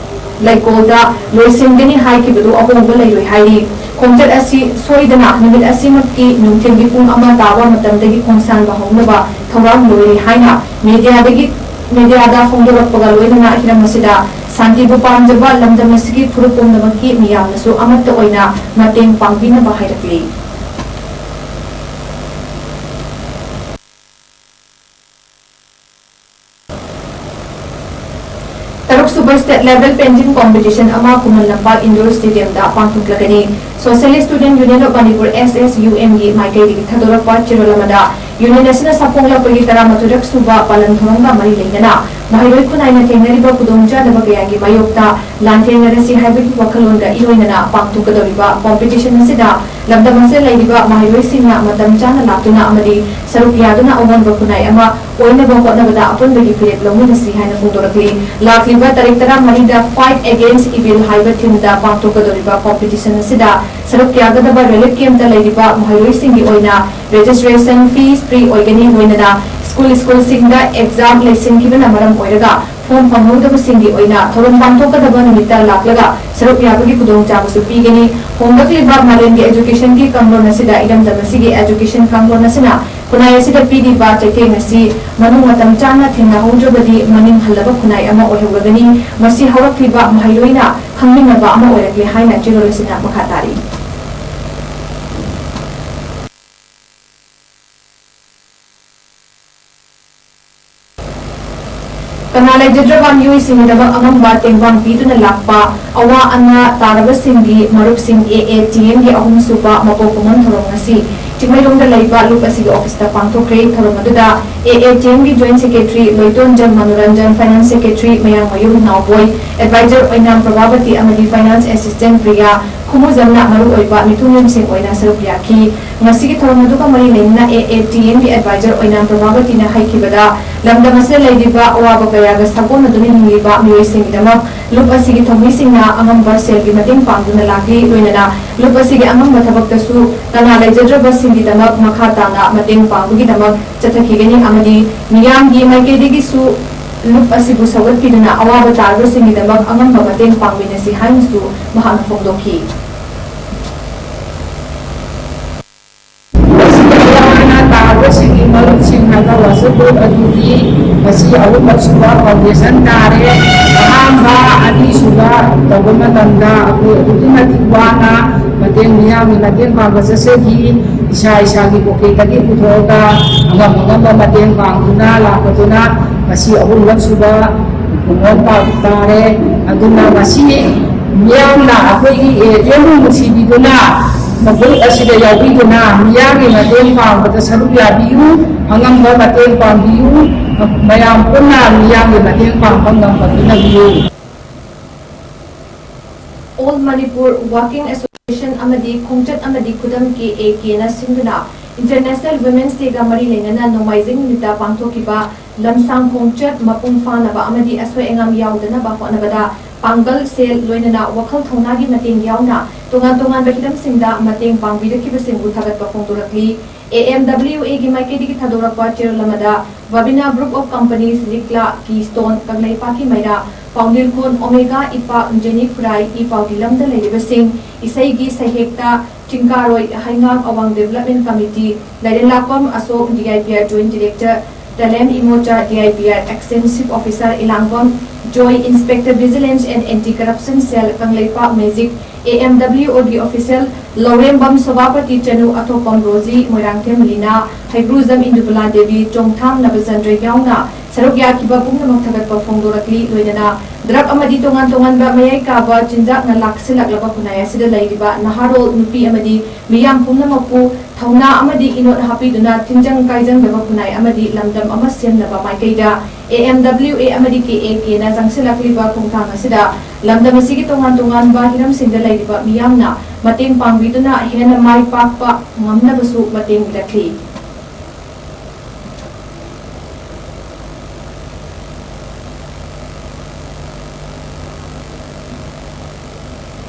ꯂꯩꯀꯣꯜꯗ ꯂꯣꯏꯁꯤꯟꯒꯅꯤ ꯍꯥꯏꯈꯤꯕꯗꯨ ꯑꯍꯣꯡꯕ ꯂꯩꯔꯣꯏ ꯍꯥꯏꯔꯤ꯫ ꯈꯣꯡꯆꯠ ꯑꯁꯤ ꯁꯣꯏꯗꯅ ꯅꯨꯃꯤꯠ ꯑꯁꯤꯃꯛꯀꯤ ꯅꯨꯡꯊꯤꯜꯒꯤ ꯄꯨꯡ ꯑꯃ ꯇꯥꯕ ꯃꯇꯝꯗꯒꯤ ꯈꯣꯡꯁꯥꯟꯕ ꯍꯧꯅꯕ ꯊꯧꯔꯥꯡ ꯂꯣꯏꯔꯦ ꯍꯥꯏꯅ ꯃꯦꯗꯤꯌꯥꯗꯒꯤ, ꯃꯦꯗꯤꯌꯥꯗ ꯐꯣꯡꯗꯣꯔꯛꯄꯒ ꯂꯣꯏꯅꯅ ꯍꯤꯔꯝ ꯑꯁꯤꯗ ꯁꯥꯟꯇꯤꯕꯨ ꯄꯥꯝꯖꯕ ꯂꯝꯗꯝ ꯑꯁꯤꯒꯤ ꯐꯨꯔꯨꯞ ꯄꯨꯝꯅꯃꯛꯀꯤ ꯃꯤꯌꯥꯝꯅꯁꯨ ꯑꯃꯠꯇ ꯑꯣꯏꯅ ꯃꯇꯦꯡ ꯄꯥꯡꯕꯤꯅꯕ ꯍꯥꯏꯔꯛꯂꯤ꯫ ꯇꯔꯨꯛꯁꯨꯕ State Level Painting Competition ꯑꯃ Khuman Lampak Indoor Stadiumꯗ ꯄꯥꯡꯊꯣꯛꯂꯒꯅꯤ꯫ Socialist Student Union of Manipur, S S U M ꯒꯤ ꯃꯥꯏꯀꯩꯗꯒꯤ ꯊꯥꯗꯣꯔꯛꯄ ꯆꯦꯔꯣꯜ ꯑꯃꯗ, ꯌꯨꯅꯤꯌꯟ ꯑꯁꯤꯅ ꯁꯛꯈꯣꯡꯂꯛꯄꯒꯤ ꯇꯔꯥꯃꯥꯊꯣꯏꯔꯛ ꯁꯨꯕ ꯄꯥꯂꯟ ꯊꯧꯔꯝꯒ ꯃꯔꯤ ꯂꯩꯅꯅ ꯃꯍꯩꯔꯣꯏ ꯈꯨꯟꯅꯥꯏꯅ ꯊꯦꯡꯅꯔꯤꯕ ꯈꯨꯗꯣꯡꯆꯥꯗꯕ ꯀꯌꯥꯒꯤ ꯃꯥꯌꯣꯛꯇ ꯂꯥꯟꯊꯦꯡꯅꯔꯁꯤ ꯍꯥꯏꯕꯒꯤ ꯋꯥꯈꯜꯂꯣꯟꯒ ꯏꯔꯣꯏꯅꯅ ꯄꯥꯡꯊꯣꯛꯀꯗꯧꯔꯤꯕ competition ꯑꯁꯤꯗ ꯂꯝꯗꯝ ꯑꯁꯤꯗ ꯂꯩꯔꯤꯕ ꯃꯍꯩꯔꯣꯏꯁꯤꯡꯅ ꯃꯇꯝ ꯆꯥꯅ ꯂꯥꯛꯇꯨꯅ ꯑꯃꯗꯤ ꯁꯔꯨꯛ ꯌꯥꯗꯨꯅ ꯑꯑꯣꯟꯕ ꯈꯨꯟꯅꯥꯏ ꯑꯃ ꯑꯣꯏꯅꯕ ꯍꯣꯠꯅꯕꯗ ꯑꯄꯨꯟꯕꯒꯤ ꯐꯤꯔꯦꯞ ꯂꯧꯃꯤꯟꯅꯁꯤ ꯍꯥꯏꯅ ꯐꯣꯡꯗꯣꯔꯛꯂꯤ꯫ ꯂꯥꯛꯂꯤꯕ ꯇꯥꯔꯤꯛ ꯇꯔꯥꯃꯔꯤꯗ Fight Against Evil ꯍꯥꯏꯕ themeꯗ ꯄꯥꯡꯊꯣꯛꯀꯗꯧꯔꯤꯕ competition ꯑꯁꯤꯗ ꯁꯔꯨꯛ ꯌꯥꯒꯗꯕ relief campꯇ ꯂꯩꯔꯤꯕ ꯃꯍꯩꯔꯣꯏꯁꯤꯡꯒꯤ ꯑꯣꯏꯅ registration fees free ꯑꯣꯏꯒꯅꯤ꯫ ꯂꯣꯏꯅꯅ ꯁ꯭ꯀꯨꯜ, ꯁ꯭ꯀꯨꯜꯁꯤꯡꯗ exam ꯂꯩꯁꯤꯟꯈꯤꯕꯅ ꯃꯔꯝ ꯑꯣꯏꯔꯒ form ꯐꯪꯍꯧꯗꯕꯁꯤꯡꯒꯤ ꯑꯣꯏꯅ ꯊꯧꯔꯝ ꯄꯥꯡꯊꯣꯛꯀꯗꯕ ꯅꯨꯃꯤꯠꯇ ꯂꯥꯛꯂꯒ ꯁꯔꯨꯛ ꯌꯥꯕꯒꯤ ꯈꯨꯗꯣꯡꯆꯥꯕꯁꯨ ꯄꯤꯒꯅꯤ꯫ ꯍꯣꯡꯂꯛꯂꯤꯕ ꯃꯥꯂꯦꯝꯒꯤ educationꯒꯤ ꯀꯥꯡꯂꯣꯟ ꯑꯁꯤꯗ ꯏꯔꯝꯗꯝ ꯑꯁꯤꯒꯤ education ꯀꯥꯡꯂꯣꯟ ꯑꯁꯤꯅ ꯈꯨꯟꯅꯥꯏ ꯑꯁꯤꯗ ꯄꯤꯔꯤꯕ ꯆꯩꯊꯦꯡ ꯑꯁꯤ ꯃꯅꯨꯡ ꯃꯇꯝ ꯆꯥꯅ ꯊꯦꯡꯅꯍꯧꯗ꯭ꯔꯕꯗꯤ ꯃꯅꯤꯡ ꯍꯜꯂꯕ ꯈꯨꯟꯅꯥꯏ ꯑꯃ ꯑꯣꯏꯍꯧꯔꯒꯅꯤ꯫ ꯃꯁꯤ ꯍꯧꯔꯛꯂꯤꯕ ꯃꯍꯩꯔꯣꯏꯅ ꯈꯪꯃꯤꯟꯅꯕ ꯑꯃ ꯑꯣꯏꯔꯛꯂꯦ ꯍꯥꯏꯅ ꯆꯦꯔꯣꯜ ꯑꯁꯤꯅ ꯃꯈꯥ ꯇꯥꯔꯤ꯫ ꯀꯅꯥ ꯂꯩꯖꯗ꯭ꯔꯕ ꯃꯤꯑꯣꯏꯁꯤꯡꯒꯤꯗꯃꯛ ꯑꯉꯝꯕ ꯇꯦꯡꯕꯥꯡ ꯄꯤꯗꯨꯅ ꯂꯥꯛꯄ ꯑꯋꯥ ꯑꯅꯥ ꯇꯥꯔꯕꯁꯤꯡꯒꯤ ꯃꯔꯨꯞꯁꯤꯡ A A T Mꯒꯤ ꯑꯍꯨꯝꯁꯨꯕ ꯃꯀꯣꯛ ꯈꯨꯃꯟ ꯊꯧꯔꯝ ꯉꯁꯤ ꯆꯤꯡꯃꯩꯔꯣꯡꯗ ꯂꯩꯕ ꯂꯨꯞ ꯑꯁꯤꯒꯤ ꯑꯣꯐꯤꯁꯇ ꯄꯥꯡꯊꯣꯛꯈ꯭ꯔꯦ꯫ ꯊꯧꯔꯝ ꯑꯗꯨꯗ A A T Mꯒꯤ Joint Secretary ꯂꯣꯏꯇꯣꯟꯖꯝ Manoranjan, Finance Secretary ꯃꯌꯥꯡꯃꯌꯨꯝ ꯅꯥꯎꯕꯣꯏ, Advisor ꯑꯣꯏꯅꯥꯝ ꯄ꯭ꯔꯚꯥꯕꯇꯤ ꯑꯃꯗꯤ Finance Assistant ꯄ꯭ꯔꯤꯌꯥ ꯈꯨꯃꯨꯖꯝꯅ ꯃꯔꯨꯑꯣꯏꯕ ꯃꯤꯊꯨꯡꯂꯦꯟꯁꯤꯡ ꯑꯣꯏꯅ ꯁꯔꯨꯛ ꯌꯥꯈꯤ꯫ ꯉꯁꯤꯒꯤ ꯊꯧꯔꯝ ꯑꯗꯨꯒ ꯃꯔꯤ ꯂꯩꯅꯅ A A T Mꯒꯤ Advisor ꯑꯣꯏꯅꯥꯝ ꯄ꯭ꯔꯚꯥꯕꯇꯤꯅ ꯍꯥꯏꯈꯤꯕꯗ, ꯂꯝꯗꯝ ꯑꯁꯤꯗ ꯂꯩꯔꯤꯕ ꯑꯋꯥꯕ ꯀꯌꯥꯒ ꯁꯥꯒꯣꯟꯅꯗꯨꯅ ꯍꯤꯡꯂꯤꯕ ꯃꯤꯑꯣꯏꯁꯤꯡꯒꯤꯗꯃꯛ ꯂꯨꯞ ꯑꯁꯤꯒꯤ ꯊꯧꯃꯤꯁꯤꯡꯅ ꯑꯉꯝꯕ ꯁꯦꯜꯒꯤ ꯃꯇꯦꯡ ꯄꯥꯡꯗꯨꯅ ꯂꯥꯛꯂꯤ꯫ ꯂꯣꯏꯅꯅ ꯂꯨꯞ ꯑꯁꯤꯒꯤ ꯑꯉꯝꯕ ꯊꯕꯛꯇꯁꯨ ꯀꯅꯥ ꯂꯩꯖꯗ꯭ꯔꯕꯁꯤꯡꯒꯤꯗꯃꯛ ꯃꯈꯥ ꯇꯥꯅ ꯃꯇꯦꯡ ꯄꯥꯡꯕꯒꯤꯗꯃꯛ ꯆꯠꯊꯈꯤꯒꯅꯤ ꯑꯃꯗꯤ ꯃꯤꯌꯥꯝꯒꯤ ꯃꯥꯏꯀꯩꯗꯒꯤꯁꯨ ꯂꯨꯞ ꯑꯁꯤꯕꯨ ꯁꯧꯒꯠꯄꯤꯗꯨꯅ ꯑꯋꯥꯕ ꯇꯥꯔꯕꯁꯤꯡꯒꯤꯗꯃꯛ ꯑꯉꯝꯕ ꯃꯇꯦꯡ ꯄꯥꯡꯃꯤꯟꯅꯁꯤ ꯍꯥꯏꯅꯁꯨ ꯃꯍꯥꯛꯅ ꯐꯣꯡꯗꯣꯛꯈꯤ꯫ ꯃꯔꯨꯞꯁꯤꯡ ꯍꯥꯏꯕ WhatsApp group ꯑꯗꯨꯒꯤ ꯉꯁꯤ ꯑꯍꯨꯝꯂꯛ ꯁꯨꯕ foundation ꯇꯥꯔꯦ꯫ ꯑꯍꯥꯟꯕ, ꯑꯅꯤꯁꯨꯕ ꯇꯧꯕ ꯃꯇꯝꯗ ꯑꯩꯈꯣꯏ ꯑꯗꯨꯛꯀꯤ ꯃꯇꯤꯛ ꯋꯥꯅ ꯃꯇꯦꯡ, ꯃꯤꯌꯥꯝꯒꯤ ꯃꯇꯦꯡ ꯄꯥꯡꯕ ꯆꯠꯆꯈꯤ꯫ ꯏꯁꯥ ꯏꯁꯥꯒꯤ pocket ꯇꯒꯤ ꯄꯨꯊꯣꯛꯑꯒ ꯑꯉꯝ ꯑꯉꯝꯕ ꯃꯇꯦꯡ ꯄꯥꯡꯗꯨꯅ ꯂꯥꯛꯄꯗꯨꯅ ꯉꯁꯤ ꯑꯍꯨꯝꯂꯛ ꯁꯨꯕ ꯈꯨꯡꯒꯪ ꯄꯥꯛ ꯇꯥꯔꯦ꯫ ꯑꯗꯨꯅ ꯉꯁꯤ ꯃꯤꯌꯥꯝꯅ ꯑꯩꯈꯣꯏꯒꯤ area ꯕꯨ ꯅꯨꯡꯁꯤꯕꯤꯗꯨꯅ ꯃꯐꯝ ꯑꯁꯤꯗ ꯌꯥꯎꯕꯤꯗꯨꯅ ꯃꯤꯌꯥꯝꯒꯤ ꯃꯇꯦꯡ ꯄꯥꯡꯕꯗ ꯁꯔꯨꯛ ꯌꯥꯕꯤꯌꯨ, ꯑꯉꯝꯕ ꯃꯇꯦꯡ ꯄꯥꯡꯕꯤꯌꯨ, ꯃꯌꯥꯝ ꯄꯨꯟꯅ ꯃꯤꯌꯥꯝꯒꯤ ꯃꯇꯦꯡ ꯄꯥꯡꯕ ꯉꯝꯕ ꯄꯤꯅꯕꯤꯌꯨ꯫ All Manipur Walking Association ꯑꯃꯗꯤ ꯈꯣꯡꯆꯠ ꯑꯃꯗꯤ ꯈꯨꯗꯝ K A K ꯅ ꯁꯤꯟꯗꯨꯅ International Women's Day ꯒ ꯃꯔꯤ ꯂꯩꯅꯅ ꯅꯣꯡꯃꯥꯏꯖꯤꯡ ꯅꯨꯃꯤꯠꯇ ꯄꯥꯡꯊꯣꯛꯈꯤꯕ ꯂꯝꯁꯥꯡ ꯈꯣꯡꯆꯠ ꯃꯄꯨꯡ ꯐꯥꯅꯕ ꯑꯃꯗꯤ ꯑꯁꯣꯏ ꯑꯉꯥꯝ ꯌꯥꯎꯗꯅꯕ ꯍꯣꯠꯅꯕꯗ ꯄꯥꯡꯒꯜ, ꯁꯦꯜ, ꯂꯣꯏꯅꯅ ꯋꯥꯈꯜ ꯊꯧꯅꯥꯒꯤ ꯃꯇꯦꯡ ꯌꯥꯎꯅ ꯇꯣꯉꯥꯟ ꯇꯣꯉꯥꯟꯕ ꯍꯤꯔꯝꯁꯤꯡꯗ ꯃꯇꯦꯡ ꯄꯥꯡꯕꯤꯔꯛꯈꯤꯕꯁꯤꯡꯕꯨ ꯊꯥꯒꯠꯄ ꯐꯣꯡꯗꯣꯔꯛꯂꯤ꯫ A M W A ꯒꯤ ꯃꯥꯏꯀꯩꯗꯒꯤ ꯊꯥꯗꯣꯔꯛꯄ ꯆꯦꯔꯣꯜ ꯑꯃꯗ Vabina Group of Companies, ꯂꯤꯛꯂꯥ, Keystone, ꯀꯪꯂꯩꯄꯥꯛꯀꯤ ꯃꯩꯔꯥ, ꯄꯥꯎꯅꯤꯜꯈꯣꯟ, Omega, ꯏꯄꯥꯛ, ꯖꯦꯅꯤꯛ ꯈꯨꯔꯥꯏ, ꯏ ꯄꯥꯎꯒꯤ ꯂꯝꯗ ꯂꯩꯔꯤꯕꯁꯤꯡ, ꯏꯁꯩꯒꯤ ꯁꯩꯍꯦꯛꯇ ꯆꯤꯡꯀꯥꯔꯣꯏ ꯍꯩꯉꯥꯛ ꯑꯋꯥꯡ Development Committee, ꯂꯥꯏꯔꯦꯟꯂꯥꯛꯄꯝ Ashok, D I P R Joint Director, Telen Imocha, D I P R Extensive Officer, Ilangbam Joy, Inspector Vigilance and Anti Corruption Cell, Kangleipak Magic, A M W O ꯒꯤ official, Lourembam Sobhapati Chanu, Athokpam Roji, Moirangthem Lina, Heigrujam Indubala Devi, Chongtham Nabachandra ꯌꯥꯎꯅ ꯁꯔꯨꯛ ꯌꯥꯈꯤꯕ ꯄꯨꯝꯅꯃꯛ ꯊꯥꯒꯠꯄ ꯐꯣꯡꯗꯣꯔꯛꯂꯤ꯫ ꯂꯣꯏꯅꯅ drug ꯑꯃꯗꯤ ꯇꯣꯉꯥꯟ ꯇꯣꯉꯥꯟꯕ ꯃꯌꯥꯏ ꯀꯥꯕ ꯆꯤꯟꯖꯥꯛꯅ ꯂꯥꯛꯁꯤꯜꯂꯛꯂꯕ ꯈꯨꯟꯅꯥꯏ ꯑꯁꯤꯗ ꯂꯩꯔꯤꯕ ꯅꯍꯥꯔꯣꯜ, ꯅꯨꯄꯤ ꯑꯃꯗꯤ ꯃꯤꯌꯥꯝ ꯄꯨꯝꯅꯃꯛꯄꯨ ꯊꯧꯅꯥ ꯑꯃꯗꯤ ꯏꯅꯣꯠ ꯍꯥꯞꯄꯤꯗꯨꯅ ꯊꯤꯟꯖꯪ ꯀꯥꯏꯖꯪꯗꯕ ꯈꯨꯟꯅꯥꯏ ꯑꯃꯗꯤ ꯂꯝꯗꯝ ꯑꯃ ꯁꯦꯝꯅꯕ ꯃꯥꯏꯀꯩꯗ A M W A ꯑꯃꯗꯤ K A K ꯅ ꯆꯪꯁꯤꯜꯂꯛꯂꯤꯕ ꯈꯣꯡꯊꯥꯡ ꯑꯁꯤꯗ ꯂꯝꯗꯝ ꯑꯁꯤꯒꯤ ꯇꯣꯉꯥꯟ ꯇꯣꯉꯥꯟꯕ ꯍꯤꯔꯝꯁꯤꯡꯗ ꯂꯩꯔꯤꯕ ꯃꯤꯌꯥꯝꯅ ꯃꯇꯦꯡ ꯄꯥꯡꯕꯤꯗꯨꯅ ꯍꯦꯟꯅ ꯃꯥꯏ ꯄꯥꯛꯄ ꯉꯝꯅꯕꯁꯨ ꯃꯇꯦꯡ ꯕꯤꯔꯛꯂꯤ꯫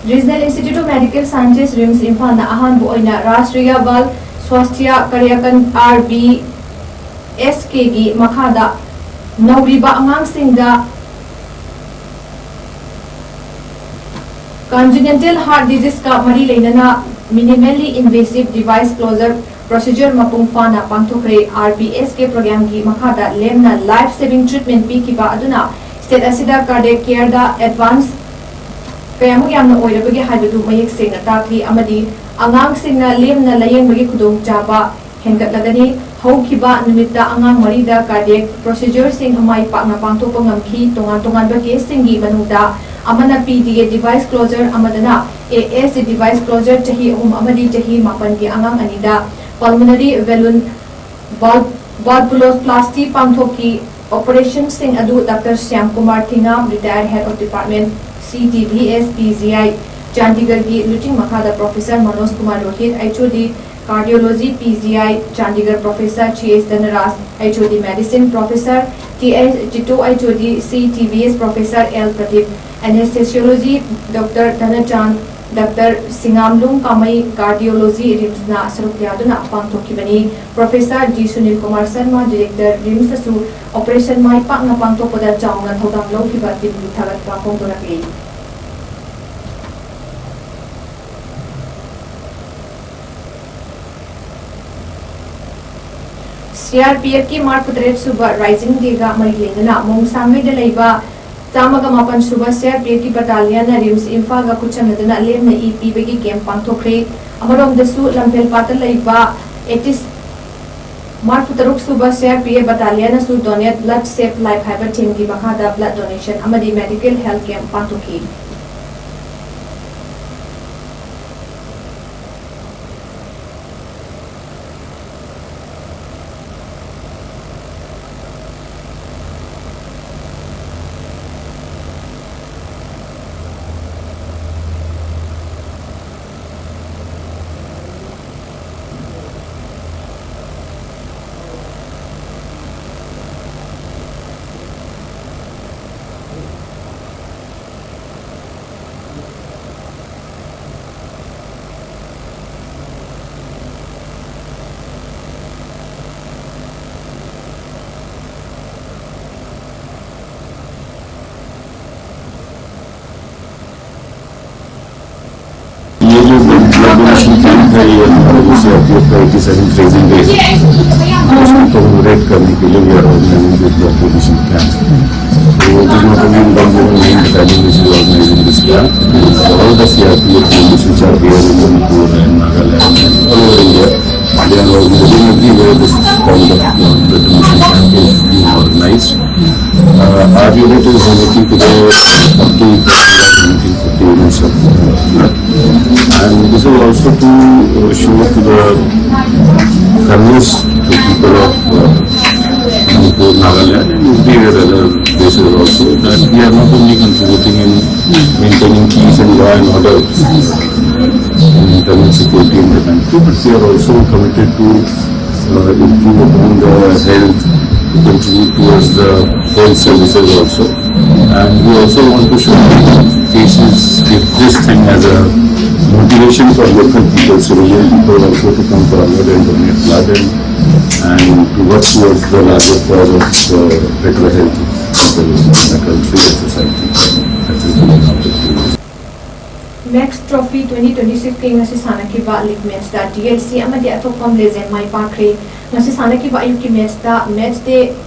Regional Institute of Medical Sciences, RIMS, ꯏꯝꯐꯥꯜꯅ ꯑꯍꯥꯟꯕ ꯑꯣꯏꯅ ꯔꯥꯁꯇ꯭ꯔꯤꯌꯥ ꯕꯥꯜ Swasthya ꯀꯥꯔꯌꯀ꯭ꯔꯝ, R B S K ꯒꯤ ꯃꯈꯥꯗ ꯅꯧꯔꯤꯕ ꯑꯉꯥꯡꯁꯤꯡꯗ congenital heart disease ꯀ ꯃꯔꯤ ꯂꯩꯅꯅ minimally invasive device closure procedure ꯃꯄꯨꯡ ꯐꯥꯅ ꯄꯥꯡꯊꯣꯛꯈ꯭ꯔꯦ꯫ ꯑꯥꯔ ꯕꯤ ꯑꯦꯁ ꯀꯦ ꯄ꯭ꯔꯣꯒ꯭ꯔꯥꯝꯒꯤ ꯃꯈꯥꯗ ꯂꯦꯝꯅ ꯂꯥꯏꯐ ꯁꯦꯚꯤꯡ ꯇ꯭ꯔꯤꯠꯃꯦꯟ ꯄꯤꯈꯤꯕ ꯑꯗꯨꯅ ꯁ꯭ꯇꯦꯠ ꯑꯁꯤꯗ ꯀꯥꯔꯗꯤꯌꯦꯛ ꯀꯤꯌꯔꯗ ꯑꯦꯗꯚꯥꯟꯁ ꯀꯌꯥꯃꯨꯛ ꯌꯥꯝꯅ ꯑꯣꯏꯔꯕꯒꯦ ꯍꯥꯏꯕꯗꯨ ꯃꯌꯦꯛ ꯁꯦꯡꯅ ꯇꯥꯛꯂꯤ ꯑꯃꯗꯤ ꯑꯉꯥꯡꯁꯤꯡꯅ ꯂꯦꯝꯅ ꯂꯥꯌꯦꯡꯕꯒꯤ ꯈꯨꯗꯣꯡꯆꯥꯕ ꯍꯦꯟꯒꯠꯂꯒꯅꯤ꯫ ꯍꯧꯈꯤꯕ ꯅꯨꯃꯤꯠꯇ ꯑꯉꯥꯡ ꯃꯔꯤꯗ ꯀꯥꯔꯗꯤꯌꯦꯛ ꯄ꯭ꯔꯣꯁꯤꯖꯔꯁꯤꯡ ꯃꯥꯏ ꯄꯥꯛꯅ ꯄꯥꯡꯊꯣꯛꯄ ꯉꯝꯈꯤ꯫ ꯇꯣꯉꯥꯟ ꯇꯣꯉꯥꯟꯕ ꯀꯦꯁꯁꯤꯡꯒꯤ ꯃꯅꯨꯡꯗ ꯑꯃꯅ ꯄꯤ ꯗꯤ ꯑꯦ ꯗꯤꯚꯥꯏꯁ ꯀ꯭ꯂꯣꯖꯔ ꯑꯃꯗꯅ ꯑꯦ ꯑꯦꯁ ꯗꯤꯚꯥꯏꯁ ꯀ꯭ꯂꯣꯖꯔ ꯆꯍꯤ ꯑꯍꯨꯝ ꯑꯃꯗꯤ ꯆꯍꯤ ꯃꯥꯄꯟꯒꯤ ꯑꯉꯥꯡ ꯑꯅꯤꯗ ꯄꯜꯃꯣꯅꯔꯤ ꯕꯦꯂꯨꯟ ꯕꯥꯜ-, ꯕꯥꯜꯕꯨꯂꯣꯄ꯭ꯂꯥꯁꯇꯤ ꯄꯥꯡꯊꯣꯛꯈꯤ꯫ ꯑꯣꯄꯔꯦꯁꯟꯁꯤꯡ ꯑꯗꯨ doctor Shyam Kumar Thingam, retired head of department, C T V S, P G I, ꯆꯥꯟꯗꯤꯒꯔꯒꯤ ꯂꯨꯆꯤꯡ ꯃꯈꯥꯗ professor Manoj Kumar Rohit, H O D, Cardiology, P G I, Chandigarh, professor C S Dhanraj, H O D, Medicine, professor T S Jitu, H O D, C T V S, professor L Pradeep, Anesthesiology, doctor Dhanachan, doctor Shingamlung Kamei, Cardiology, ꯔꯤꯝꯁꯅ ꯁꯔꯨꯛ ꯌꯥꯗꯨꯅ ꯄꯥꯡꯊꯣꯛꯈꯤꯕꯅꯤ꯫ Professor G Sunil Kumar Sharma, director, ꯔꯤꯝꯁꯇꯁꯨ operation ꯃꯥꯏ ꯄꯥꯛꯅ ꯄꯥꯡꯊꯣꯛꯄꯗ ꯆꯥꯎꯅ ꯊꯧꯗꯥꯡ ꯂꯧꯈꯤꯕ ꯇꯤꯝꯕꯨ ꯊꯥꯒꯠꯄ ꯐꯣꯡꯗꯣꯔꯛꯂꯤ꯫ ꯁꯤ ꯑꯥꯔ ꯄꯤ ꯑꯦꯐꯀꯤ ꯃꯔꯐꯨꯇꯔꯦꯠ ꯁꯨꯕ ꯔꯥꯏꯖꯤꯡ ꯗꯦꯒ ꯃꯔꯤ ꯂꯩꯅꯅ ꯃꯣꯡꯁꯥꯡꯉꯩꯗ ꯂꯩꯕ ꯆꯥꯝꯃꯒ ꯃꯥꯄꯟ ꯁꯨꯕ ꯁꯤ ꯑꯥꯔ ꯄꯤ ꯑꯦꯐꯀꯤ ꯕꯇꯥꯂꯤꯌꯟꯅ ꯔꯤꯝꯁ ꯏꯝꯐꯥꯜꯒ ꯈꯨꯠꯁꯝꯅꯗꯨꯅ ꯂꯦꯝꯅ ꯏ ꯄꯤꯕꯒꯤ ꯀꯦꯝꯞ ꯄꯥꯡꯊꯣꯛꯈ꯭ꯔꯦ꯫ ꯑꯃꯔꯣꯝꯗꯁꯨ ꯂꯝꯐꯦꯜꯄꯥꯠꯇ ꯂꯩꯕ ꯑꯦꯇꯤꯁ ꯃꯔꯐꯨꯇꯔꯨꯛ ꯁꯨꯕ ꯁꯤ ꯑꯥꯔ ꯄꯤ ꯑꯦꯐ ꯕꯇꯥꯂꯤꯌꯟꯅꯁꯨ Donate Blood Save Life ꯍꯥꯏꯕ ꯊꯤꯝꯒꯤ ꯃꯈꯥꯗ ꯕ꯭ꯂꯗ ꯗꯣꯅꯦꯁꯟ ꯑꯃꯗꯤ ꯃꯦꯗꯤꯀꯦꯜ ꯍꯦꯜꯊ ꯀꯦꯝꯞ ꯄꯥꯡꯊꯣꯛꯈꯤ꯫ है, ये हमारे जो सीआरपीएफ का एटी सेवन क्रेजिंग डे है, उसको कमेमोरेट करने के लिए we are organizing this blood donation camp. तो जिसमें कभी हम कम से कम nine battalion is organizing this camp. All the CRPF units which are there in Manipur and Nagaland and all over India, they are organizing everywhere this kind of donation camp is being organized. Uh, our unit is donating today forty, forty units of blood. And this is also to uh, show to the convince to people of uh, Manipur, Nagaland, and everywhere other places also that we are not only contributing in maintaining peace and law and order, uh, internal security in the country, but we are also committed to uh, improve upon the health, to contribute towards the health services also. And we also want to show cases with this thing as a motivation for local people, civilian people also to come forward and donate blood and, and to work towards the larger cause of uh, better health of people in the country and society. That is the main objective. Max trophy twenty twenty ꯁꯤꯛꯁꯀꯤ ꯉꯁꯤ ꯁꯥꯟꯅꯈꯤꯕ league ꯃꯦꯠꯁꯇ D L C ꯑꯃꯗꯤ ꯑꯊꯣꯛꯄꯝ legend ꯃꯥꯏ ꯄꯥꯛꯈ꯭ꯔꯦ꯫ ꯉꯁꯤ ꯁꯥꯟꯅꯈꯤꯕ ꯑꯌꯨꯛꯀꯤ ꯃꯦꯠꯁꯇ ꯃꯦꯠꯁ ꯗꯦ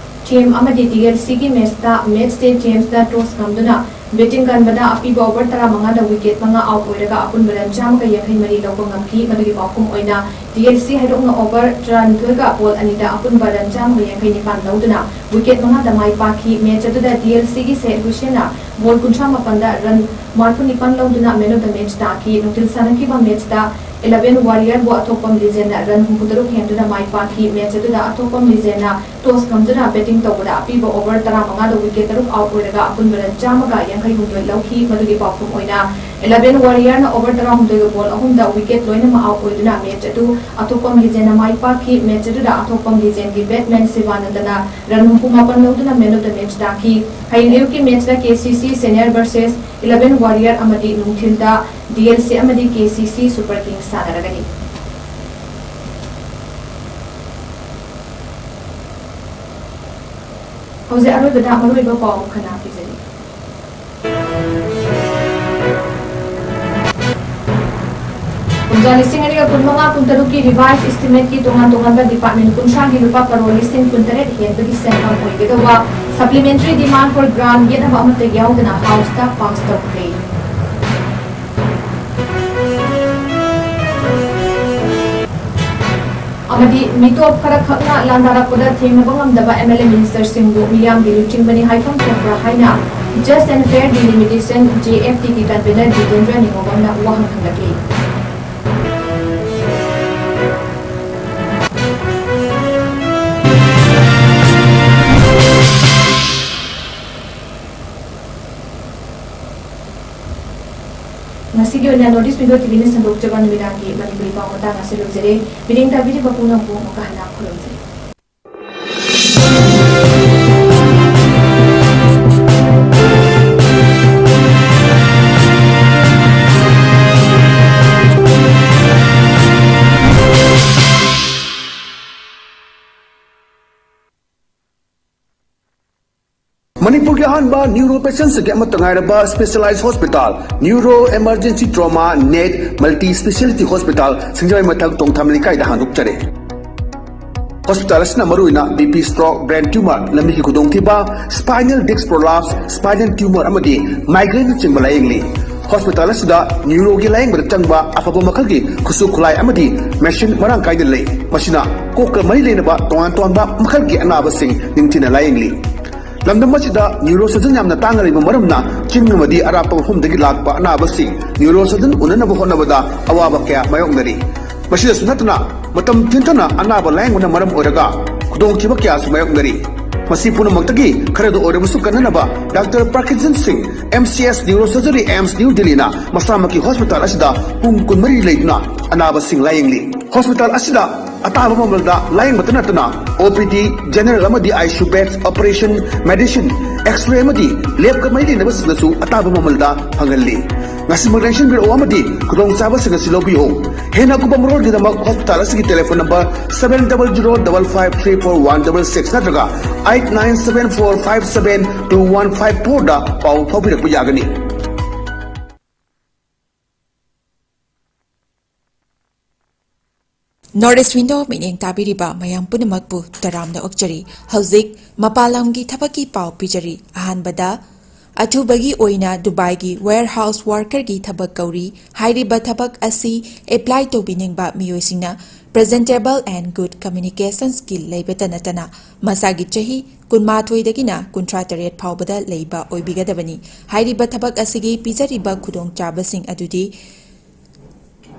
ꯇꯤꯝ ꯑꯃꯗꯤ ꯗꯤ ꯑꯦꯜ ꯁꯤꯒꯤ ꯃꯦꯠꯁꯇ ꯃꯦꯠꯁ ꯗꯦ ꯇꯤꯝꯁꯅ ꯇꯣꯁ ꯉꯝꯗꯨꯅ ꯕꯦꯇꯤꯡ ꯀꯟꯕꯗ ꯑꯄꯤꯕ ꯑꯣꯚꯔ ꯇꯔꯥꯃꯉꯥꯗ ꯋꯤꯀꯦꯠ ꯃꯉꯥ ꯑꯥꯎꯠ ꯑꯣꯏꯔꯒ ꯑꯄꯨꯟꯕ ꯔꯟ ꯆꯥꯝꯃꯒ ꯌꯥꯡꯈꯩ ꯃꯔꯤ ꯂꯧꯕ ꯉꯝꯈꯤ꯫ ꯃꯗꯨꯒꯤ ꯄꯥꯎꯈꯨꯝ ꯑꯣꯏꯅ ꯗꯤ ꯑꯦꯜ ꯁꯤ ꯍꯥꯏꯗꯣꯛꯅ ꯑꯣꯚꯔ ꯇꯔꯥꯅꯤꯊꯣꯏꯒ ꯕꯣꯜ ꯑꯅꯤꯗ ꯑꯄꯨꯟꯕ ꯔꯟ ꯆꯥꯝꯃꯒ ꯌꯥꯡꯈꯩ ꯅꯤꯄꯥꯟ ꯂꯧꯗꯨꯅ ꯋꯤꯀꯦꯠ ꯃꯉꯥꯗ ꯃꯥꯏ ꯄꯥꯛꯈꯤ꯫ ꯃꯦꯠꯁ ꯑꯗꯨꯗ ꯗꯤ ꯑꯦꯜ ꯁꯤꯒꯤ ꯁꯦꯠ ꯍꯨꯏꯁꯦꯟꯅ ꯕꯣꯜ ꯀꯨꯟꯊ꯭ꯔꯥ ꯃꯥꯄꯟꯗ ꯔꯟ ꯃꯔꯤꯐꯨ ꯅꯤꯄꯥꯟ ꯂꯧꯗꯨꯅ ꯃꯦꯟ ꯑꯣꯐ ꯗ ꯃꯦꯠꯁ ꯇꯥꯈꯤ꯫ ꯅꯨꯡꯊꯤꯜ ꯁꯥꯟꯅꯈꯤꯕ ꯃꯦꯠꯁꯇ ꯏꯂꯦꯚꯦꯟ ꯋꯥꯔꯤꯌꯔꯕꯨ ꯑꯊꯣꯛꯄꯝ ꯂꯤꯖꯦꯟꯅ ꯔꯟ ꯍꯨꯝꯐꯨ ꯇꯔꯨꯛ ꯍꯦꯟꯗꯨꯅ ꯃꯥꯏ ꯄꯥꯛꯈꯤ꯫ ꯃꯦꯠꯁ ꯑꯗꯨꯗ ꯑꯊꯣꯛꯄꯝ ꯂꯤꯖꯦꯟꯅ ꯇꯣꯁ ꯉꯝꯗꯨꯅ ꯕꯦꯇꯤꯡ ꯇꯧꯕꯗ ꯑꯄꯤꯕ ꯑꯣꯚꯔ ꯇꯔꯥꯃꯉꯥꯗ ꯋꯤꯀꯦꯠ ꯇꯔꯨꯛ ꯑꯥꯎꯠ ꯑꯣꯏꯔꯒ ꯑꯄꯨꯟꯕ ꯔꯟ ꯆꯥꯝꯃꯒ ꯌꯥꯡꯈꯩ ꯍꯨꯝꯗꯣꯏ ꯂꯧꯈꯤ꯫ ꯃꯗꯨꯒꯤ ꯄꯥꯎꯈꯨꯝ ꯑꯣꯏꯅ ꯏꯂꯦꯚꯦꯟ ꯋꯥꯔꯤꯌꯔꯅ ꯑꯣꯚꯔ ꯇꯔꯥꯍꯨꯝꯗꯣꯏꯒ ꯕꯣꯜ ꯑꯍꯨꯝꯗ ꯋꯤꯀꯦꯠ ꯂꯣꯏꯅꯃꯛ ꯑꯥꯎꯠ ꯑꯣꯏꯗꯨꯅ ꯃꯦꯠꯁ ꯑꯗꯨ ꯑꯊꯣꯛꯄꯝ ꯂꯤꯖꯦꯟꯅ ꯃꯥꯏ ꯄꯥꯛꯈꯤ꯫ ꯃꯦꯠꯁ ꯑꯗꯨꯗ ꯑꯊꯣꯛꯄꯝ ꯂꯤꯖꯦꯟꯒꯤ ꯕꯦꯠꯁꯃꯦꯟ ꯁꯤꯕꯥꯅꯟꯗꯅ ꯔꯟ ꯍꯨꯝꯐꯨ ꯃꯥꯄꯟ ꯂꯧꯗꯨꯅ ꯃꯦꯟ ꯑꯣꯐ ꯗ ꯃꯦꯠꯁ ꯇꯥꯈꯤ꯫ ꯍꯌꯦꯡ ꯑꯌꯨꯛꯀꯤ ꯃꯦꯠꯁꯇ ꯀꯦ ꯁꯤ ꯁꯤ ꯁꯦꯅꯤꯌꯔ ꯚꯔꯁꯦꯁ ꯏꯂꯦꯚꯦꯟ ꯋꯥꯔꯤꯌꯔ ꯑꯃꯗꯤ ꯅꯨꯡꯊꯤꯜꯗ ꯗꯤ ꯑꯦꯜ ꯁꯤ ꯑꯃꯗꯤ ꯀꯦ ꯁꯤ ꯁꯤ ꯁꯨꯄꯔ ꯀꯤꯡꯁ ꯁꯥꯟꯅꯔꯒꯅꯤ꯫ ꯍꯧꯖꯤꯛ ꯑꯔꯣꯏꯕꯗ ꯃꯔꯨꯑꯣꯏꯕ ꯄꯥꯎ ꯈꯅꯥ ꯄꯤꯖꯔꯤ꯫ ꯂꯤꯁꯤꯡ ꯑꯅꯤꯒ ꯀꯨꯟꯃꯉꯥ ꯀꯨꯟꯇꯔꯨꯛꯀꯤ revised estimateꯀꯤ ꯇꯣꯉꯥꯟ ꯇꯣꯉꯥꯟꯕ department ꯀꯨꯟꯊ꯭ꯔꯥꯒꯤ ꯂꯨꯄꯥ ꯀꯔꯣꯔ ꯂꯤꯁꯤꯡ ꯀꯨꯟꯇꯔꯦꯠ ꯍꯦꯟꯕꯒꯤ ꯁꯦꯟꯐꯝ ꯑꯣꯏꯒꯗꯧꯕ supplementary demand for grant ꯌꯦꯠꯅꯕ ꯑꯃꯠꯇ ꯌꯥꯎꯗꯅ Houseꯇ pass ꯇꯧꯈ꯭ꯔꯦ꯫ ꯑꯃꯗꯤ ꯃꯤꯇꯣꯞ ꯈꯔꯈꯛꯅ ꯂꯥꯟꯗꯥꯔꯛꯄꯗ ꯊꯦꯡꯅꯕ ꯉꯝꯗꯕ MLA ministerꯁꯤꯡꯕꯨ ꯃꯤꯌꯥꯝꯒꯤ ꯂꯨꯆꯤꯡꯕꯅꯤ ꯍꯥꯏꯐꯝ ꯊꯣꯛꯄ꯭ꯔꯥ ꯍꯥꯏꯅ Just and Fair Delimitation, JFDꯒꯤ convener Jitendra ꯅꯤꯉꯣꯝꯕꯝꯅ ꯋꯥꯍꯪ ꯍꯪꯂꯛꯂꯤ꯫ ꯉꯁꯤꯒꯤ ꯑꯣꯏꯅ North East Window TVꯅ ꯁꯟꯗꯣꯛꯆꯕ ꯅꯨꯃꯤꯗꯥꯡꯒꯤ ꯃꯅꯤꯄꯨꯔꯤ ꯄꯥꯎ ꯃꯇꯥꯡ ꯑꯁꯤ ꯂꯣꯏꯖꯔꯦ꯫ ꯃꯤꯠꯌꯦꯡ ꯇꯥꯕꯤꯔꯤꯕ ꯄꯨꯝꯅꯃꯛꯄꯨ ꯑꯃꯨꯛꯀ ꯍꯟꯅ ꯈꯨꯔꯨꯝꯖꯔꯤ꯫ ꯃꯅꯤꯄꯨꯔꯒꯤ ꯑꯍꯥꯟꯕ neuro patientsꯀꯤ ꯑꯃꯠꯇ ꯉꯥꯏꯔꯕ specialized hospital, Neuro Emergency Trauma Net Multi Speciality Hospital, ꯁꯤꯡꯖꯃꯩ ꯃꯊꯛ ꯇꯣꯡꯊꯥꯝ ꯂꯩꯀꯥꯏꯗ ꯍꯥꯡꯗꯣꯛꯆꯔꯦ꯫ Hospital ꯑꯁꯤꯅ ꯃꯔꯨꯑꯣꯏꯅ BP stroke, brain tumor, ꯂꯝꯕꯤꯒꯤ ꯈꯨꯗꯣꯡꯊꯤꯕ, spinal disc prolapse, spinal tumor ꯑꯃꯗꯤ migraineꯅꯆꯤꯡꯕ ꯂꯥꯌꯦꯡꯂꯤ꯫ Hospital ꯑꯁꯤꯗ neuroꯒꯤ ꯂꯥꯌꯦꯡꯕꯗ ꯆꯪꯕ ꯑꯐꯕ ꯃꯈꯜꯒꯤ ꯈꯨꯠꯁꯨ ꯈꯨꯠꯂꯥꯏ ꯑꯃꯗꯤ machine ꯃꯔꯥꯡ ꯀꯥꯏꯅ ꯂꯩ꯫ ꯃꯁꯤꯅ ꯀꯣꯛꯀ ꯃꯔꯤ ꯂꯩꯅꯕ ꯇꯣꯉꯥꯟ ꯇꯣꯉꯥꯟꯕ ꯃꯈꯜꯒꯤ ꯑꯅꯥꯕꯁꯤꯡ ꯅꯤꯡꯊꯤꯅ ꯂꯥꯌꯦꯡꯂꯤ꯫ ꯂꯝꯗꯝ ꯑꯁꯤꯗ neurosurgeon ꯌꯥꯝꯅ ꯇꯥꯡꯅ ꯂꯩꯕ ꯃꯔꯝꯅ ꯆꯤꯡ ꯑꯃꯗꯤ ꯑꯔꯥꯞꯄ ꯃꯐꯝꯗꯒꯤ ꯂꯥꯛꯄ ꯑꯅꯥꯕꯁꯤꯡ neurosurgeon ꯎꯅꯅꯕ ꯍꯣꯠꯅꯕꯗ ꯑꯋꯥꯕ ꯀꯌꯥ ꯃꯥꯌꯣꯛꯅꯔꯤ꯫ ꯃꯁꯤꯗꯁꯨ ꯅꯠꯇꯅ ꯃꯇꯝ ꯊꯦꯡꯊꯅ ꯑꯅꯥꯕ ꯂꯥꯌꯦꯡꯕꯅ ꯃꯔꯝ ꯑꯣꯏꯔꯒ ꯈꯨꯗꯣꯡꯊꯤꯕ ꯀꯌꯥꯁꯨ ꯃꯥꯌꯣꯛꯅꯔꯤ꯫ ꯃꯁꯤ ꯄꯨꯝꯅꯃꯛꯇꯒꯤ ꯈꯔꯗ ꯑꯣꯏꯔꯕꯁꯨ ꯀꯟꯅꯅꯕ Doctor Parkinson Singh, MCS Neurosurgery, AIIMS New Delhiꯅ ꯃꯁꯥꯃꯛꯀꯤ hospital ꯑꯁꯤꯗ ꯄꯨꯡ ꯀꯨꯟꯃꯔꯤ ꯂꯩꯗꯨꯅ ꯑꯅꯥꯕꯁꯤꯡ ꯂꯥꯌꯦꯡꯂꯤ꯫ Hospital ꯑꯁꯤꯗ ꯑꯇꯥꯕ ꯃꯃꯜꯗ ꯂꯥꯌꯦꯡꯕꯇ ꯅꯠꯇꯅ OPD, general ꯑꯃꯗꯤ ICU beds, operation, medicine, X-ray ꯑꯃꯗꯤ labꯀ ꯃꯔꯤ ꯂꯩꯅꯕꯁꯤꯡꯗꯁꯨ ꯑꯇꯥꯕ ꯃꯃꯜꯗ ꯐꯪꯍꯜꯂꯤ꯫ ꯉꯁꯤꯃꯛ ꯂꯦꯡꯁꯤꯟꯕꯤꯔꯛꯎ ꯑꯃꯗꯤ ꯈꯨꯗꯣꯡꯆꯥꯕꯁꯤꯡ ꯑꯁꯤ ꯂꯧꯕꯤꯌꯨ꯫ ꯍꯦꯟꯅ ꯑꯀꯨꯞꯄ ꯃꯔꯣꯜꯒꯤꯗꯃꯛ hospital ꯑꯁꯤꯒꯤ telephone number seven double zero double five three four one double six ꯅꯠꯇ꯭ꯔꯒ eight nine seven four five seven two one five fourꯗ ꯄꯥꯎ ꯐꯥꯎꯕꯤꯔꯛꯄ ꯌꯥꯒꯅꯤ꯫ North East Window ꯃꯤꯠꯌꯦꯡ ꯇꯥꯕꯤꯔꯤꯕ ꯃꯌꯥꯝ ꯄꯨꯝꯅꯃꯛꯄꯨ ꯇꯔꯥꯝꯅ ꯑꯣꯛꯆꯔꯤ꯫ ꯍꯧꯖꯤꯛ ꯃꯄꯥꯟ ꯂꯝꯒꯤ ꯊꯕꯛꯀꯤ ꯄꯥꯎ ꯄꯤꯖꯔꯤ꯫ ꯑꯍꯥꯟꯕꯗ, ꯑꯊꯨꯕꯒꯤ ꯑꯣꯏꯅ ꯗꯨꯕꯥꯏꯒꯤ warehouse workerꯒꯤ ꯊꯕꯛ ꯀꯧꯔꯤ꯫ ꯍꯥꯏꯔꯤꯕ ꯊꯕꯛ ꯑꯁꯤ apply ꯇꯧꯕꯤꯅꯤꯡꯕ ꯃꯤꯑꯣꯏꯁꯤꯡꯅ presentable and good communication skill ꯂꯩꯕꯇ ꯅꯠꯇꯅ ꯃꯁꯥꯒꯤ ꯆꯍꯤ ꯀꯨꯟꯃꯥꯊꯣꯏꯗꯒꯤꯅ ꯀꯨꯟꯊ꯭ꯔꯥ ꯇꯔꯦꯠ ꯐꯥꯎꯕꯗ ꯂꯩꯕ ꯑꯣꯏꯕꯤꯒꯗꯕꯅꯤ꯫ ꯍꯥꯏꯔꯤꯕ ꯊꯕꯛ ꯑꯁꯤꯒꯤ ꯄꯤꯖꯔꯤꯕ ꯈꯨꯗꯣꯡꯆꯥꯕꯁꯤꯡ ꯑꯗꯨꯗꯤ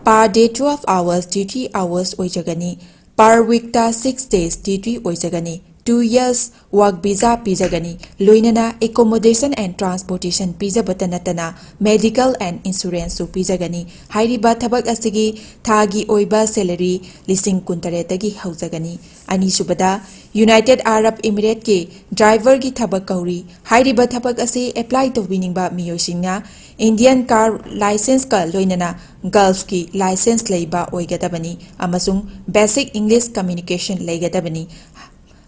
per day twelve hours duty hours ꯑꯣꯏꯖꯒꯅꯤ꯫ Per weekꯇ six days duty ꯑꯣꯏꯖꯒꯅꯤ꯫ Two years work visa ꯄꯤꯖꯒꯅꯤ꯫ ꯂꯣꯏꯅꯅ accommodation and transportation ꯄꯤꯖꯕꯇ ꯅꯠꯇꯅ medical and insuranceꯁꯨ ꯄꯤꯖꯒꯅꯤ꯫ ꯍꯥꯏꯔꯤꯕ ꯊꯕꯛ ꯑꯁꯤꯒꯤ ꯊꯥꯒꯤ ꯑꯣꯏꯕ salary ꯂꯤꯁꯤꯡ ꯀꯨꯟꯇꯔꯦꯠꯇꯒꯤ ꯍꯧꯖꯒꯅꯤ꯫ ꯑꯅꯤꯁꯨꯕꯗ, United Arab Emirateꯀꯤ driverꯒꯤ ꯊꯕꯛ ꯀꯧꯔꯤ꯫ ꯍꯥꯏꯔꯤꯕ ꯊꯕꯛ ꯑꯁꯤ apply ꯇꯧꯕꯤꯅꯤꯡꯕ ꯃꯤꯑꯣꯏꯁꯤꯡꯅ Indian car licenceꯀ ꯂꯣꯏꯅꯅ Gulfꯀꯤ license ꯂꯩꯕ ꯑꯣꯏꯒꯗꯕꯅꯤ ꯑꯃꯁꯨꯡ basic English communication ꯂꯩꯒꯗꯕꯅꯤ꯫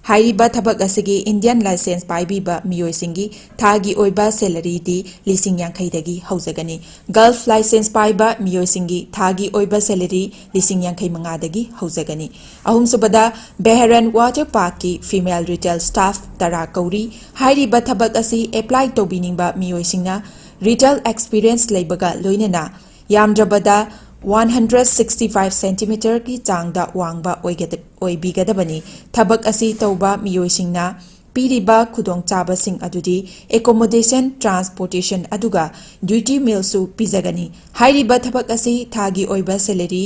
ꯍꯥꯏꯔꯤꯕ ꯊꯕꯛ ꯑꯁꯤꯒꯤ Indian license ꯄꯥꯏꯕꯤꯕ ꯃꯤꯑꯣꯏꯁꯤꯡꯒꯤ ꯊꯥꯒꯤ ꯑꯣꯏꯕ salaryꯗꯤ ꯂꯤꯁꯤꯡ ꯌꯥꯡꯈꯩꯗꯒꯤ ꯍꯧꯖꯒꯅꯤ꯫ Gulf license ꯄꯥꯏꯕ ꯃꯤꯑꯣꯏꯁꯤꯡꯒꯤ ꯊꯥꯒꯤ ꯑꯣꯏꯕ salary ꯂꯤꯁꯤꯡ ꯌꯥꯡꯈꯩ ꯃꯉꯥꯗꯒꯤ ꯍꯧꯖꯒꯅꯤ꯫ ꯑꯍꯨꯝꯁꯨꯕꯗ, Bahrain Water Parkꯀꯤ female retail staff ꯇꯔꯥ ꯀꯧꯔꯤ꯫ ꯍꯥꯏꯔꯤꯕ ꯊꯕꯛ ꯑꯁꯤ apply ꯇꯧꯕꯤꯅꯤꯡꯕ ꯃꯤꯑꯣꯏꯁꯤꯡꯅ retail experience ꯂꯩꯕꯒ ꯂꯣꯏꯅꯅ ꯌꯥꯝꯗ꯭ꯔꯕꯗ one hundred sixty five centimeterꯒꯤ ꯆꯥꯡꯗ ꯋꯥꯡꯕ ꯑꯣꯏꯒꯗ-, ꯑꯣꯏꯕꯤꯒꯗꯕꯅꯤ꯫ ꯊꯕꯛ ꯑꯁꯤ ꯇꯧꯕ ꯃꯤꯑꯣꯏꯁꯤꯡꯅ ꯄꯤꯔꯤꯕ ꯈꯨꯗꯣꯡꯆꯥꯕꯁꯤꯡ ꯑꯗꯨꯗꯤ accommodation, transportation ꯑꯗꯨꯒ duty mealꯁꯨ ꯄꯤꯖꯒꯅꯤ꯫ ꯍꯥꯏꯔꯤꯕ ꯊꯕꯛ ꯑꯁꯤ ꯊꯥꯒꯤ ꯑꯣꯏꯕ salary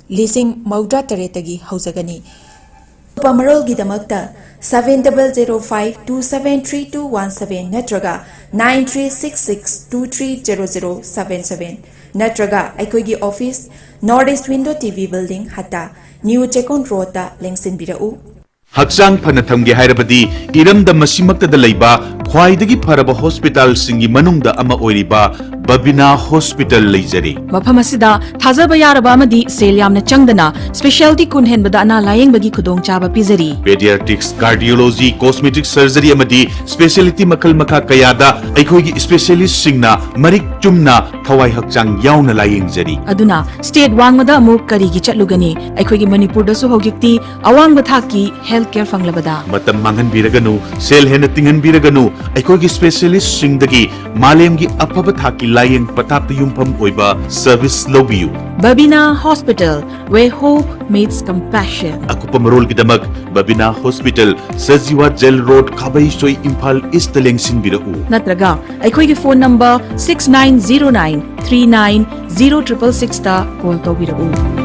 ꯂꯤꯁꯤꯡ ꯃꯧꯗ꯭ꯔꯥ ꯇꯔꯦꯠꯇꯒꯤ ꯍꯧꯖꯒꯅꯤ꯫ ꯑꯇꯣꯞꯄ ꯃꯔꯣꯜꯒꯤꯗꯃꯛꯇ seven double zero five two seven three two one seven ꯅꯠꯇ꯭ꯔꯒ nine three six six two three zero zero seven seven ꯅꯠꯇ꯭ꯔꯒ ꯑꯩꯈꯣꯏꯒꯤ office, North East Window T V Building, ꯍꯠꯇꯥ, New Chekon Roadꯇ ꯂꯦꯡꯁꯤꯟꯕꯤꯔꯛꯎ꯫ ꯍꯛꯆꯥꯡ ꯐꯅ ꯊꯝꯒꯦ ꯍꯥꯏꯔꯕꯗꯤ ꯏꯔꯝꯗꯝ ꯑꯁꯤꯃꯛꯇꯗ ꯂꯩꯕ ꯈ꯭ꯋꯥꯏꯗꯒꯤ ꯐꯔꯕ ꯍꯣꯁꯄꯤꯇꯥꯜꯁꯤꯡꯒꯤ ꯃꯅꯨꯡꯗ ꯑꯃ ꯑꯣꯏꯔꯤꯕ ꯕꯕꯤꯅꯥ ꯍꯣꯁꯄꯤꯇꯥꯜ ꯂꯩꯖꯔꯤ꯫ ꯃꯐꯝ ꯑꯁꯤꯗ ꯊꯥꯖꯕ ꯌꯥꯔꯕ ꯑꯃꯗꯤ ꯁꯦꯜ ꯌꯥꯝꯅ ꯆꯪꯗꯅ specialty ꯀꯨꯟ ꯍꯦꯟꯕꯗ ꯑꯅꯥ ꯂꯥꯌꯦꯡꯕꯒꯤ ꯈꯨꯗꯣꯡꯆꯥꯕ ꯄꯤꯖꯔꯤ꯫ Pediatrics, cardiology, cosmetic surgery ꯑꯃꯗꯤ specialty ꯃꯈꯜ ꯃꯈꯥ ꯀꯌꯥꯗ ꯑꯩꯈꯣꯏꯒꯤ specialistꯁꯤꯡꯅ ꯃꯔꯤꯛ ꯆꯨꯝꯅ ꯊꯋꯥꯏ ꯍꯛꯆꯥꯡ ꯌꯥꯎꯅ ꯂꯥꯌꯦꯡꯖꯔꯤ꯫ ꯑꯗꯨꯅ state ꯋꯥꯡꯃꯗ ꯑꯃꯨꯛ ꯀꯔꯤꯒꯤ ꯆꯠꯂꯨꯒꯅꯤ? ꯑꯩꯈꯣꯏꯒꯤ ꯃꯅꯤꯄꯨꯔꯗꯁꯨ ꯍꯧꯖꯤꯛꯇꯤ ꯑꯋꯥꯡꯕ ꯊꯥꯛꯀꯤ health care ꯐꯪꯂꯕꯗ꯫ ꯃꯇꯝ ꯃꯥꯡꯍꯟꯕꯤꯔꯒꯅꯨ, ꯁꯦꯜ ꯍꯦꯟꯅ ꯇꯤꯡꯍꯟꯕꯤꯔꯒꯅꯨ, ꯑꯩꯈꯣꯏꯒꯤ specialistꯁꯤꯡꯗꯒꯤ ꯃꯥꯂꯦꯝꯒꯤ ꯑꯐꯕ ꯊꯥꯛꯀꯤ ꯂꯥꯌꯦꯡ ꯄꯊꯥꯞꯇ ꯌꯨꯝꯐꯝ ꯑꯣꯏꯕ service ꯂꯧꯕꯤꯌꯨ꯫ Babina Hospital, where hope meets compassion. ꯑꯀꯨꯞꯄ ꯃꯔꯣꯜꯒꯤꯗꯃꯛ Babina hospital, Sajiwa jail road, Khabeisoi, Imphal east ꯂꯦꯡꯁꯤꯟꯕꯤꯔꯛꯎ꯫ ꯅꯠꯇ꯭ꯔꯒ ꯑꯩꯈꯣꯏꯒꯤ phone number six nine zero nine three nine zero triple sixꯇ call ꯇꯧꯕꯤꯔꯛꯎ꯫